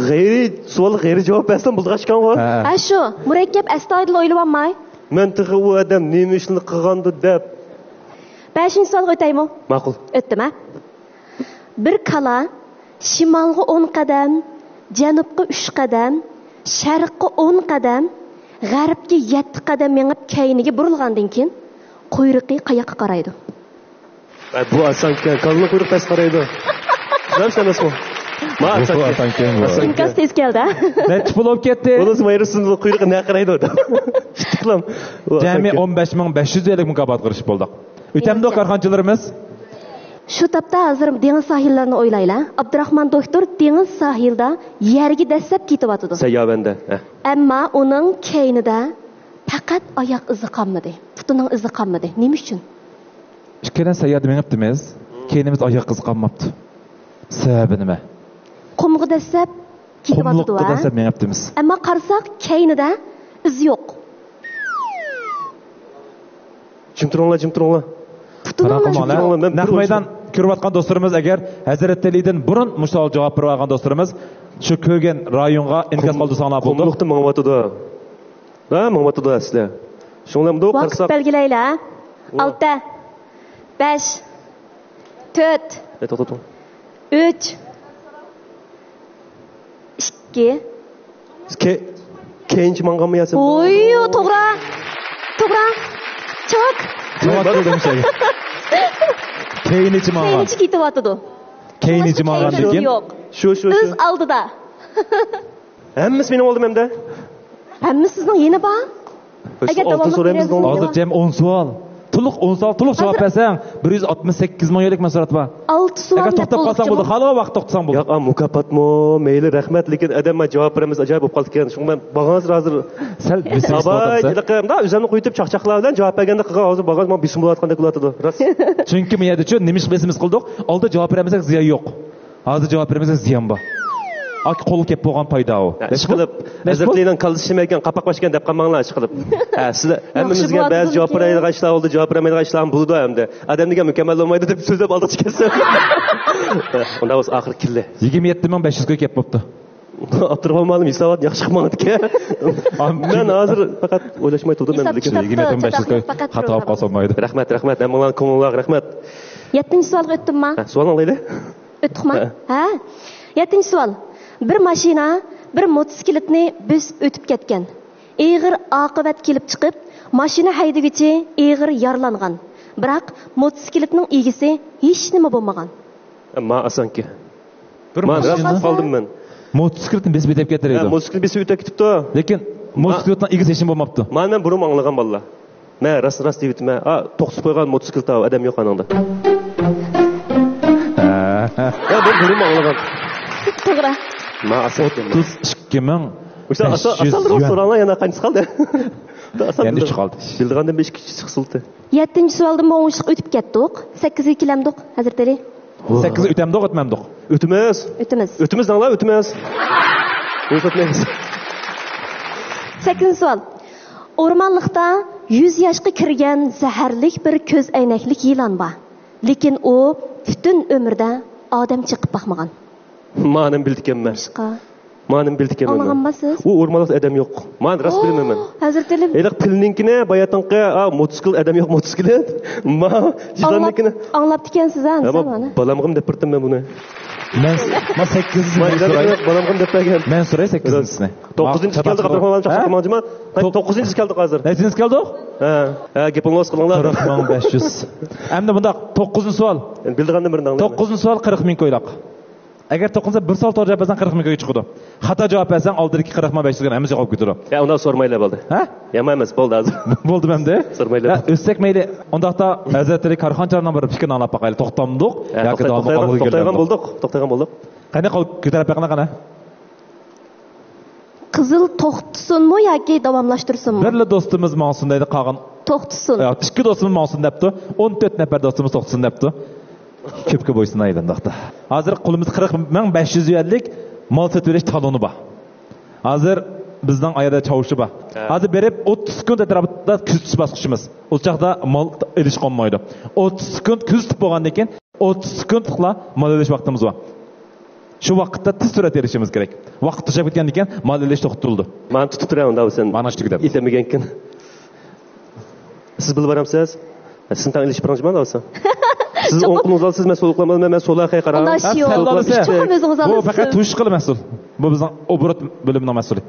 غەيرىي سوئال، غەيرىي جاۋاب بەرسەم بولىدىغان ئىشكەنغۇ. ھە. ھە، شۇ. مۇرەككەپ، ئەستايىدىل ئويلىۋالماي. مەن تېخى ئۇ ئادەم نېمە ئىشنى قىلغاندۇ دەپ بەشىنچى سوئالغا ئۆتەيمۇ؟ ماقۇل. ئۆتتۈم، ھە؟ بىر كالا شىمالغا ئون قەدەم، جەنۇبقا ئۈچ قەدەم، شەرققە ئون قەدەم، غەربكە يەتتە قەدەم مېڭىپ كەينىگە بۇرۇلغاندىن كېيىن، قۇيرۇقى قاياققا قارايدۇ؟ ئە، بۇ ئاسانكەن. كالىنىڭ قۇيرۇقى پەس قارايدۇ. شۇنداق ئەمەسمۇ؟ ما بۇ ئاسانكەن. ئاسانكەن بۇ. ئاسانكەن. ئىنكاس تېز كەلدى. نەچچە پۇل بولۇپ كەتتى؟ بۇنىڭ مايرىسىنىڭ قۇيرۇقى نە قارايدۇ؟ ئىتتىقلام. بۇ جەمئىي ئاسانكەن. ئون بەش مىڭ بەش يۈز يۈەنلىك مۇكاپاتقا ئېرىشىپ بولدۇق. ئۆتەمدۇ كارخانىچىلىرىمىز؟ شۇ تاپتا ھازىر دېڭىز ساھىللىرىنى ئويلايلى. ئابدۇراخمان دوكتور دېڭىز ساھىلدا يەرگە دەسسەپ كېتىۋاتىدۇ. سەيياۋەندە، ھە. ئەمما ئۇنىڭ كەينىدە پەقەت ئاياق ئىزى قالمىدى. پۇتىنىڭ ئىزى قالمىدى. نېمە ئۈچۈن؟ ئىككىيلەن سەييادە مېڭىپتىمىز. كەينىمىزدە ئاياق ئىزى قالماپتۇ. سەۋەبى نېمە؟ قۇمغا دەسسەپ كېتىۋاتىدۇ، قۇملۇققا ھە؟ دەسسەپ مېڭىپتىمىز. ئەمما قارىساق، كەينىدە ئىز يوق. جىم تۇرۇڭلار، جىم تۇرۇڭلار. پۇتىنىڭ قاراڭ، قوماڭلار. جىم تۇرۇڭلار. مەن نەق بىر مەيدان كۆرۈۋاتقان دوستلىرىمىز، ئەگەر ھەزرەتئەلىدىن بۇرۇن مۇشۇ سوئال جاۋاب بېرىۋالغان دوستلىرىمىز شۇ كۆرگەن رايونغا ئىنكاس قالدۇرساڭلار بولدى. قۇملۇقتا مېڭىۋاتىدۇ. ھە، مېڭىۋاتىدۇ ئەسلى. شۇڭلامدۇ ۋاقىت قارىساق. بەلگىلەيلى، ھە؟ ۋاق- ئالتە، بەش، تۆت، ئەي، توختىتىڭ. ئۈچ، ئىككى. كەينىچە ماڭغانمۇ يا سەن؟ ۋوي، توغرا. توغرا. چاق. جاۋاب بەردىم سەن. كەينىچە ماڭغان. كەينىچە كېتىۋاتىدۇ. كەينىچە ماڭغان كەينىچە لېكىن. يوق. شۇ، شۇ، شۇ. ئىز ئالدىدا. ھەممىسى مېنىڭ ئالدىم ئەمدى. ھەممىسى سىزنىڭ يەنە بار. ئەگەر داۋاملىق بېرەمىز. ھازىر جەم ئون سوئال. تولۇق ئون سوئال، تولۇق جاۋاب بەرسەڭ، بىر يۈز ئاتمىش سەككىز مىڭ يۈەنلىك مەھسۇلات بار. ئالتە سوئال. ئەگەر توختاپ قالساڭ بولدى، خالىغان ۋاقىت توختىساڭ بولدى. ياق، ئا، مۇكاپاتمۇ، مەيلى، رەھمەت، لېكىن ئادەم مانا جاۋاب بېرەمسىز، ئاجايىپ بولۇپ قالىدىكەن. شۇڭا مەن بارغانسېرى ھازىر سەل بېسىم بېسىپ قالىسەن. ھېلىقى مۇنداق ئۆزۈمنى قويۇتۇپ، چاقچاقلار بىلەن جاۋاب بەرگەندە قىلغان، ھازىر بارغانسېرى ماڭا بېسىم بولۇۋاتقاندەك بولۇۋاتىدۇ. راست. چۈنكى مۇ يەردىچۇ نېمىشقا بېسىمىز قىلدۇق؟ ئالدى جاۋاب بەرمىسەك زىيان يوق. ھازىر جاۋاب بېرىمىسەك زىيان بار. ئاكا قولغا كەپ بولغان پايدا ئۇ. ئىشقىلىپ، ھەزرىتىنىڭ كاللىسى شىمەيكەن، قاپاق باشكەن دەپ قالماڭلار، ئىشقىلىپ. ھە، سىلەر ھەممىمىزگە بەزى جاۋاب بېرەلمەيدىغان ئىشلار بولدى، جاۋاب بېرەلمەيدىغان ئىشلار بولىدۇ ئەمدى. ئادەم دېگەن مۇكەممەل بولمايدۇ دەپ سۆزلەپ ئالدىغا چىقىسەن. ئۇنداق بولسا ئاخىرى كېلدى. يىگىرمە يەتتە مىڭ بەش يۈز كوي كەپ بوپتۇ. ئابدۇرېھمان مۇئەللىم ھېسابات ياخشى قىلماڭىدىكەن. مەن ھازىر پەقەت ئويلاشماي تۇردۇم ئەمدى. يىگىرمە يەتتە مىڭ بەش يۈز كوي خاتا بولۇپ قالسا بولمايدۇ. رەھمەت، رەھمەت. ھەممىڭلارنىڭ كۆڭلىڭلارغا رەھمەت. يەتتىنچى سوئالغا ئۆتتۈمما؟ ھە، سوئالنى ئالايلى. ئۆتتۇقما؟ ھە. ھە؟ يەتتىنچى سوئال. بىر ماشىنا بىر موتوسىكلىتنى بۆسۈپ ئۆتۈپ كەتكەن. ئېغىر ئاقىۋەت كېلىپ چىقىپ، ماشىنا ھەيدىگۈچى ئېغىر يارىلانغان. بىراق، موتوسىكلىتنىڭ ئىگىسى ھېچنېمە بولمىغان. ما ئاسانكى. بىر ماشىنا. راست قالدىم مەن. موتوسىكلىتنى بېسىپ ئۆتۈپ كەتتى. ھە، موتوسىكلىت بېسىپ ئۆتۈپ كېتىپتۇ. لېكىن موتوسىكلىتنىڭ ئىگىسى ھېچنېمە بولماپتۇ. مانا مەن بۇرۇن ئاڭلىغان بالىلار. مەن راست، راست دەيۋېتىمەن. ئا، توختىتىپ قويغان موتوسىكلىت ئادەم يوق ئانىڭدا. ھە. يا، بۇ بۇرۇن ئاڭلىغان. توغرا. ما ئاسان. ئوتتۇز ئىككى مىڭ بەش يۈز يۈەن. ئاسان، ئاسان سوراڭلار يەنە قانچىسى قالدى؟ ئاسان يەنە ئۈچ قالدى. بىلدىغاندىن بېشى كىچىك سىلتى. يەتتىنچى سوئالدىن ماڭۇشلۇق ئۆتۈپ كەتتۇق. سەككىزگە كېلەمدۇق، ھەزرىتى ئەلى؟ سەككىزگە ئۆتەمدۇق، ئۆتمەمدۇق؟ ئۆتىمىز. ئۆتىمىز. ئۆتىمىز دەڭلار، ئۆتىمىز. ئۆتمەيمىز. سەككىزىنچى سوئال. ئورمانلىقتا يۈز ياشقا كىرگەن زەھەرلىك بىر كۆز ئەينەكلىك يىلان بار. لېكىن ئۇ پۈتۈن ئۆمرىدە ئادەم چېقىپ باقمىغان. مانىمۇ بىلىدىكەنمەن. نېمىشقا؟ مانىمۇ بىلىدىكەنمەن. ئاڭلىغانما سىز؟ ئۇ ئورمانلىقتا ئادەم يوق. مانا راست بىلىمەن مەن. ھەزرىتى ئەلى. ھېلىقى پىلنىڭكىنى، باياتىنقى، ئا، موتوسىكلىت ئادەم يوق، موتوسىكلىت. ما، يىلاننىڭكىنى. ئاڭلاپتىكەنسىز ھە، ئەمما بالامغىمۇ دەپ بېرىپتىم مەن بۇنى. مەن، مەن سەككىزىنچىسىنى سوراي. بالامغىمۇ دەپ بەرگەن. مەن سوراي سەككىزىنچىسىنى. توققۇزىنچىسى كەلدۇق، ئابدۇرېھمان، چاقچاق قىلماڭ جىما. توققۇزىنچىسى كەلدۇق ھازىر. نەچچىنچىسى كەلدۇق؟ ھە، ھە، گېپىڭنى بوشقا قىلىڭلار. قىرىق مىڭ بەش يۈز. ئەمدى بۇنداق، توققۇزىنچى سوئال. بىلىدىغاندىن بىرىنى ئاڭلايمەن. توققۇزىنچى سوئال قىرىق مىڭ كويلۇق. ئەگەر توققۇزىنچى سوئال بىر سوئال توغرا جاۋاب بەرسەڭ، قىرىق مىڭ كوي چىقىدۇ. خاتا جاۋاب بەرسەڭ، ئالدىدىكى قىرىق مىڭ بەش يۈز دېگەن ھەممىسى يوقاپ كېتىدۇ. يا، ئۇنداق سورىمايلى بولدى. ھە؟ يامان ئەمەس، بولدى ھازىر. بولدىمۇ ئەمدى؟ سورىمايلى. ھە، ئۆتسەك مەيلى. ئۇنداقتا ھەزرىتى ئەلى كارخانىچىلارنىڭ بىر پىكرىنى ئاڭلاپ باقايلى. توختامدۇق؟ ھە، ياكى توختاي-، داۋاملىق توختايدىغان، ئالغا توختايدىغان بولدۇق، توختايدىغان بولدۇق. قېنى، قول كۆتۈرۈپ بېقىڭلار قېنى. قىزىل توختىسۇنمۇ ياكى داۋاملاشتۇرسۇنمۇ؟ بىرلا دوستىمىز ماڭسۇن دەيدۇ، قالغان توختىسۇن. يا، ئىككى دوستىمىز ماڭسۇن دەپتۇ. ئون تۆت نەپەر دوستىمىز توختىسۇن دەپتۇ. كۆپكە بويسۇنايلى ئۇنداقتا. ھازىر قولىمىزدا قىرىق مىڭ بەش يۈز يۈەنلىك مال سېتىۋېلىش تالونى بار. ھازىر بىزنىڭ ئايادا چاۋشى بار. ھە. ھازىر بېرىپ ئوتتۇز سېكۇنت ئەتراپىدا كۆزىتىش باسقۇچىمىز. ئۇ چاغدا مال ئېلىش قونمايدۇ. ئوتتۇز سېكۇنت كۆزىتىپ بولغاندىن كېيىن، ئوتتۇز سېكۇنتلۇقلا مال ئېلىش ۋاقتىمىز بار. شۇ ۋاقىتتا تېز سۈرئەت ئېلىشىمىز كېرەك. ۋاقىت توشۇپ كەتكەندىن كېيىن مال ئېلىش توختىتىلىدۇ. مانا تۇتۇپ تۇرۇڭ ئۇنداق بولسا. مانا شۇ تۈگىدى. يېتەلمىگەنكىن. سىز بىللە بارامسىز؟ سىزنى تەڭ ئېلىشىپ بېرىڭ، جۇما ئالسا. سىز ئوڭ قولىڭىزغا ئالسىز، مەن سول قولۇمغا ئالىمەن، مەن سول ئاياغقا قاراڭ. ئۇنداق ئىش يوق. سول قولۇم ئىشتە. چوقۇم ئۆزىڭىز بۇ ئالىسىز. فەقەت تۇيۇشقىلا مەسئۇل. بۇ بىزنىڭ ئوبوروت بۆلۈمىنىڭ مەسئۇلى.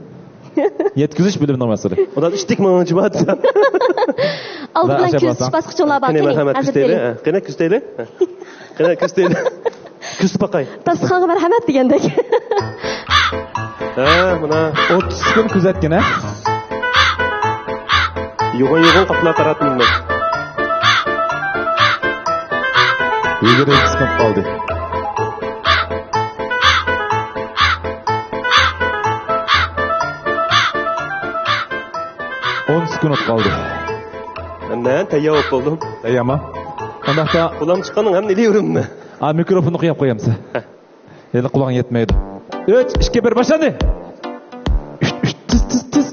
يەتكۈزۈش بۆلۈمىنىڭ مەسئۇلى. ئۇنداق ئىشتىك ماڭا جۇما دېسەم. ئالدى بىلەن كۆزىتىش باسقۇچۇڭلار بار. قېنى، قېنى، مەرھەمەت، ھەزرىتى كۆزىتەيلى. ئەلى. ھە، قېنى، كۆزىتەيلى. كۆزىتىپ باقاي. داستىخانغا مەرھەمەت دېگەندەك. ھە، مانا. ئوتتۇز سېكۇنت كۆزەتكىن، ھە؟ يوغان-يوغان قاپلار قاراتمىدىم. يىگىرمە سېكۇنت قالدى. ئون سېكۇنت قالدى. مەن تەييار بولۇپ بولدۇم. تەييارما؟ ئۇنداقتا قولۇم چىققاننىڭ ھەممىنى ئېلىۋېرىممۇ؟ ھا، مىكروفوننى قويۇپ قويامسىز؟ ھە. يەنە قۇلاقنى يەتمەيدۇ. ئۈچ، ئىككى، بىر، باشلاندى. ئۈچ، ئۈچ، تىز، تىز، تىز.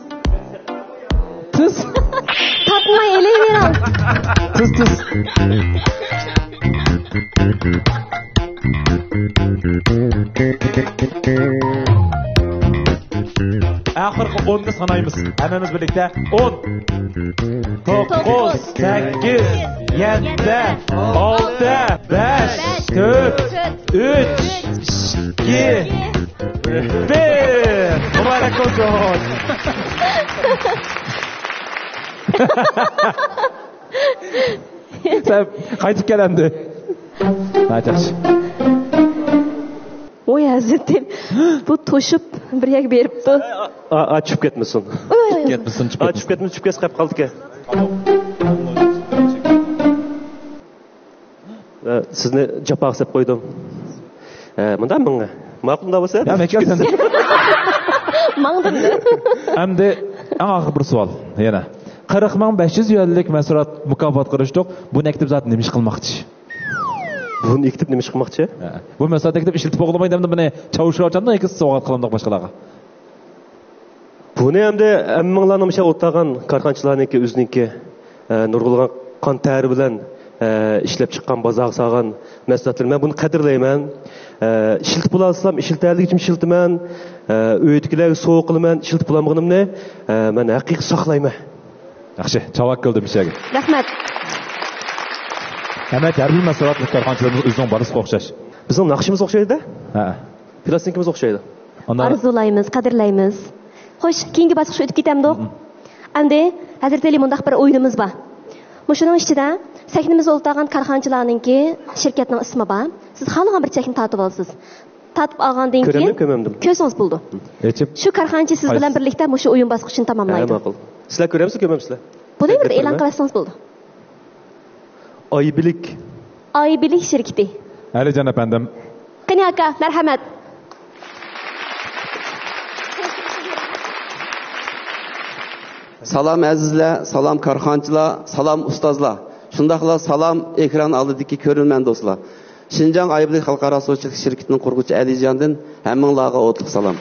تىز. تاپماي ئېلىۋېرىڭ. تىز، تىز. ئاخىرقى ئوننى سانايمىز. ھەممىمىز بىرلىكتە. ئون، توققۇز، سەككىز، يەتتە، ئالتە، بەش، تۆت، ئۈچ، ئىككى، بىر. مۇبارەك بولسۇن. سەن قايتىپ كەل ئەمدى. ھە، ياخشى. ۋوي ھەزرىتىم، بۇ توشۇپ بىر يەرگە بېرىپتۇ. ئا، ئا، چۈشۈپ كەتمىسۇن. ۋوي، ۋوي، ۋوي. چۈشۈپ كەتمىسۇن، چۈشۈپ كەتمىسۇن. ئا، چۈشۈپ كەتمىسۇن، چۈشۈپ كەتسە قېلىپ قالىدىكەن. ئە، سىزنى جاپاغا سېلىپ قويدۇم. ئە، مۇنداق ماڭا. ماقۇل مۇنداق بولسا. يا، مەكەل سەن. ماڭدىم. ئەمدى ئەڭ ئاخىرقى بىر سوئال يەنە. قىرىق مىڭ بەش يۈز يۈەنلىك مەھسۇلات مۇكاپاتقا ئېرىشتۇق. بۇنى ئەكېتىپ زادى نېمە ئىش قىلماقچى؟ بۇنى ئەكېتىپ نېمە ئىش قىلماقچى؟ ھە. بۇ مەھسۇلاتنى ئەكېتىپ ئىشلىتىپ بولغىلىمايدۇ، ئەمدى بۇنى چاۋشۇرارچامدۇ ياكى سوۋغات قىلامدۇق باشقىلارغا؟ بۇنى ئەمدى ھەممىڭلارنىڭ مۇشۇ ئولتۇرغان كارخانىچىلارنىڭكى ئۆزىنىڭكى، ئە، نۇرغۇنلىغان قان تەرى بىلەن، ئە، ئىشلەپ چىققان، بازارغا سالغان مەھسۇلاتلىرى. مەن بۇنى قەدىرلەيمەن. ئە، ئىشلىتىپ بولالىسام، ئىشلىتەلىگۈچىم ئىشلىتىمەن. ئە، ئۆيدىكىلەرگە سوۋغا قىلىمەن، ئىشلىتىپ بولالمىغىنىمنى، ئە، مەن ھەقىقىي ساقلايمەن. ياخشى، چاۋاك قىلدىم ئىشەگە. رەھمەت. ھەممە ھەر بىر مەھسۇلاتلىق كارخانىچىلىرىمىز ئۆزىنىڭ بالىسىغا ئوخشاش. بىزنىڭ ناخشىمىز ئوخشايدۇ-دە. ھە. پىلاستىنكىمىز ئوخشايدۇ. ئاندىن ئارزۇلايمىز، قەدىرلەيمىز. خوش، كېيىنكى باسقۇچقا ئۆتۈپ كېتەمدۇق؟ مم. ئەمدى ھەزرىتى ئەلى مۇنداق بىر ئويۇنىمىز بار. مۇشۇنىڭ ئىچىدە سەھنىمىزدە ئولتۇرغان كارخانىچىلارنىڭكى شىركەتنىڭ ئىسمى بار. سىز خالىغان بىر چەكنى تارتىۋالىسىز. تارتىپ ئالغاندىن كېيىن كۆرەمدۇ، كۆرمەمدىمۇ؟ كۆرسىڭىز بولىدۇ. ئېچىپ. شۇ كارخانىچى سىز بىلەن بىرلىكتە مۇشۇ ئويۇن باسقۇچىنى تاماملايدۇ. ھە، ماقۇل. سىلەر كۆرەمسىز، كۆرمەمسىلەر؟ بولىۋېرىدۇ، ئېلان قىلىۋەتسىڭىز بولىدۇ. ئايبىلىك. ئايبىلىك شىركىتى. ئەلىجان ئەپەندىم. قېنى ئاكا، مەرھەمەت. سالام ئەزىزلەر، سالام كارخانىچىلار، سالام ئۇستازلار. شۇنداقلا سالام ئېكران ئالدىدىكى كۆرۈرمەن دوستلار. شىنجاڭ ئايبىلىك خەلقئارا سوتچىلىق شىركىتىنىڭ قۇرغۇچى ئەلىجاندىن ھەممىڭلارغا ئوتلۇق سالام.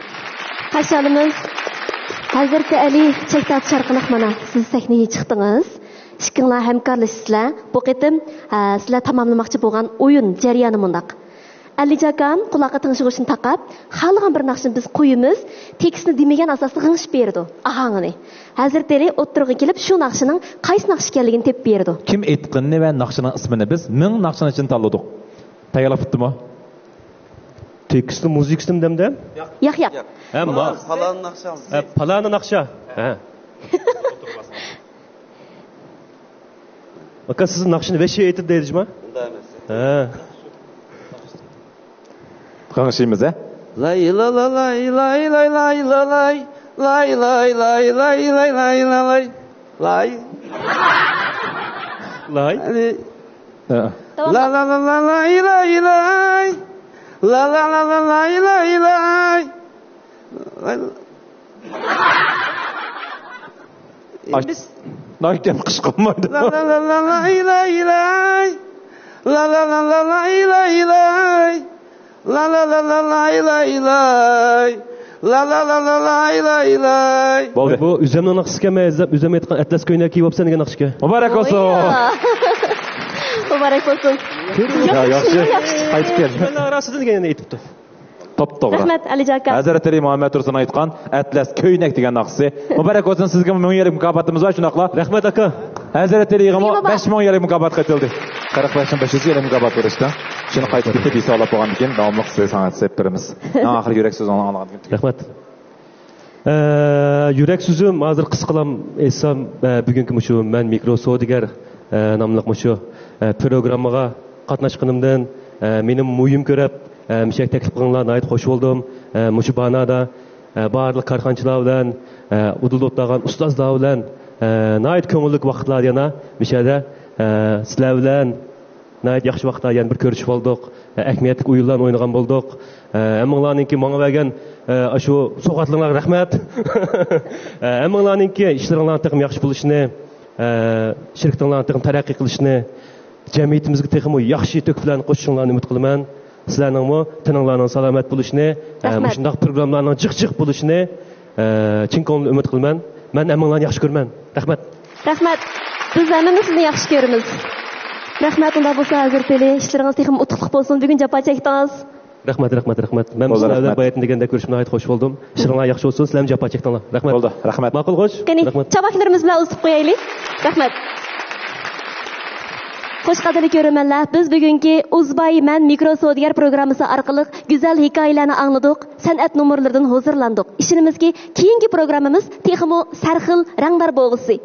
قارشى ئالىمىز. ھەزرىتى ئەلى چەك تارتىش ئارقىلىق مانا سىز سەھنىگە چىقتىڭىز. ئىككىڭلار ھەمكارلىشىپسىلەر. بۇ قېتىم، ئە، سىلەر تاماملىماقچى بولغان ئويۇن جەريانى مۇنداق. ئەلىجان ئاكام قۇلاققا تىڭشىغۇچنى تاقاپ، خالىغان بىر ناخشىنى بىز قويىمىز، تېكىستنى دېمىگەن ئاساستا غىڭشىپ بېرىدۇ ئاھاڭىنى. ھەزرىتى ئەلى ئوتتۇرىغا كېلىپ، شۇ ناخشىنىڭ قايسى ناخشا ئىكەنلىكىنى تېپىپ بېرىدۇ. كىم ئېيتقىنىنى ۋە ناخشىنىڭ ئىسمىنى بىز مىڭ ناخشىنىڭ ئىچىدىن تاللىدۇق. تەييارلىق پۈتتىمۇ؟ تېكىستنى، مۇزىكىسىنى دەمدە؟ ياق، ياق. ھە، ما-، پالان ناخشا. ھە، پالانى ناخشا. ھە. ئاكا، سىزنىڭ ناخشىنى ۋەھشىي ئېيتىپ دەيدىجۇما؟ ئۇنداق ئەمەس. ھە. غىڭشىيمىز، ھە؟ لاي لا لا لاي لاي لاي لاي لا لاي. لاي لاي لاي لاي لاي لاي لا لاي. لاي. لاي؟ ھە. لا لا لا لا لاي لاي لاي. لا لا لا لا لاي لاي لاي. لاي. ئاش-، ناھايىتى قىسقا بولمايدۇ. لا لا لا لا لاي لاي لاي. لا لا لا لا لاي لاي لاي. لا لا لا لا لاي لاي لاي. لا لا لا لا لاي لاي لاي. بولدى. بۇ ئۆزۈمنىڭ ناخشىسى ئىكەن، مەن ئىزدەپ ئۆزۈم ئېيتقان ئەتلەس كۆينەك كىيىپ ئاپسەن دېگەن ناخشا ئىكەن. مۇبارەك بولسۇن. مۇبارەك بولسۇن. يا، ياخشى. قايتىپ كەل. مەن ئاراسىدا دېگەننى ئېيتىپتۇ. توپتوغرا. رەھمەت، ئەلىجان ئاكا. ھەزرىتى ئەلى مۇھەممەد تۇرسۇن ئېيتقان ئەتلەس كۆينەك دېگەن ناخشىسى. مۇبارەك بولسۇن، سىزگىمۇ مىڭ يۈەنلىك مۇكاپاتىمىز بار، شۇنداقلا. رەھمەت، ئاكا. ھەزرىتى ئېلىغىمۇ بەش مىڭ يۈەنلىك مۇكاپات قېتىلدى. قىرىق بەش مىڭ بەش يۈز يۈەنلىك مۇكاپات بېرىشتە. شۇنى قايتىپ كېلىپ ھېسابلاپ بولغاندىن كېيىن داۋاملىق سىزگە ساڭا سېلىپ بېرىمىز. ئەڭ ئاخىرى يۈرەك سۆزىڭىزنى ئاڭلىغاندىن كېيىن. رەھمەت. ئە، يۈرەك سۆزۈم ھازىر قىسقىلام ئېيتسام، ئە، بۈگۈنكى مۇشۇ مەن مىكرو سودىگەر، ئە، ناملىق مۇشۇ، ئە، پروگراممىغا قاتناشقىنىمدىن، ئە، مېنى مۇھىم كۆرۈپ، ئە، مۇشۇ يەرگە تەكلىپ قىلغىنىڭلارغا ناھايىتى خوش بولدۇم. ئە، مۇشۇ بانادا، ئە، بارلىق كارخانىچىلار بىلەن، ئە، ئۇدۇل ئوتلاغان ئۇستازلار بىلەن، ئە، ناھايىتى كۆڭۈللۈك ۋاقىتلار يەنە مۇشۇ يەردە، ئە، سىلەر بىلەن ناھايىتى ياخشى ۋاقىتتا يەنە بىر كۆرۈشۈپ ئالدۇق. ئەھمىيەتلىك ئويۇنلارنى ئوينىغان بولدۇق. ئە، ھەممىڭلارنىڭكى ماڭا بەرگەن، ئە، ئاشۇ سوۋغاتلىرىڭلارغا رەھمەت. ئە، ھەممىڭلارنىڭكى ئىشلىرىڭلارنىڭ تېخىمۇ ياخشى بولۇشىنى، ئە، شىركىتىڭلارنىڭ تېخىمۇ تەرەققىي قىلىشىنى، جەمئىيىتىمىزگە تېخىمۇ ياخشى تۆھپىلەرنى قوشۇشۇڭلارنى ئۈمىد قىلىمەن. سىلەرنىڭمۇ تېنىڭلارنىڭ سالامەت بولۇشىنى، ئە، رەھمەت. مۇشۇنداق پروگراممىلارنىڭ جىق جىق بولۇشىنى، ئە، چىن كۆڭلۈمدىن ئۈمىد قىلىمەن. مەن ھەممىڭلارنى ياخشى كۆرىمەن. رەھمەت. رەھمەت. بىز ھەممىمىز سىزنى ياخشى كۆرىمىز. رەھمەت، ئۇنداق بولسا ھەزرىتى ئېلى، ئىشلىرىڭىز تېخىمۇ ئۇتۇقلۇق بولسۇن. بۈگۈن جاپا چەكتىڭىز. رەھمەت، رەھمەت، رەھمەت. مەن سىلەر بىلەن باياتىن دېگەندەك كۆرۈشۈپ ناھايىتى خوش بولدۇم. ئىشلىرىڭلار ياخشى بولسۇن، سىلەرمۇ جاپا چەكتىڭلار. رەھمەت. بولدى، رەھمەت. ماقۇل، خوش. قېنى، رەھمەت. چاپاكلىرىمىز بىلەن ئۇزىتىپ قويايلى. رەھمەت. خوش، قەدىرلىك كۆرۈرمەنلەر، بىز بۈگۈنكى ئۇزباي مەن مىكرو سودىگەر پروگراممىسى ئارقىلىق گۈزەل ھېكايىلەرنى ئاڭلىدۇق، سەنئەت نومۇرلىرىدىن ھۇزۇرلاندۇق. ئىشىنىمىزكى، كېيىنكى پروگراممىمىز تېخىمۇ سەرخىل، رەڭدار بولغۇسى.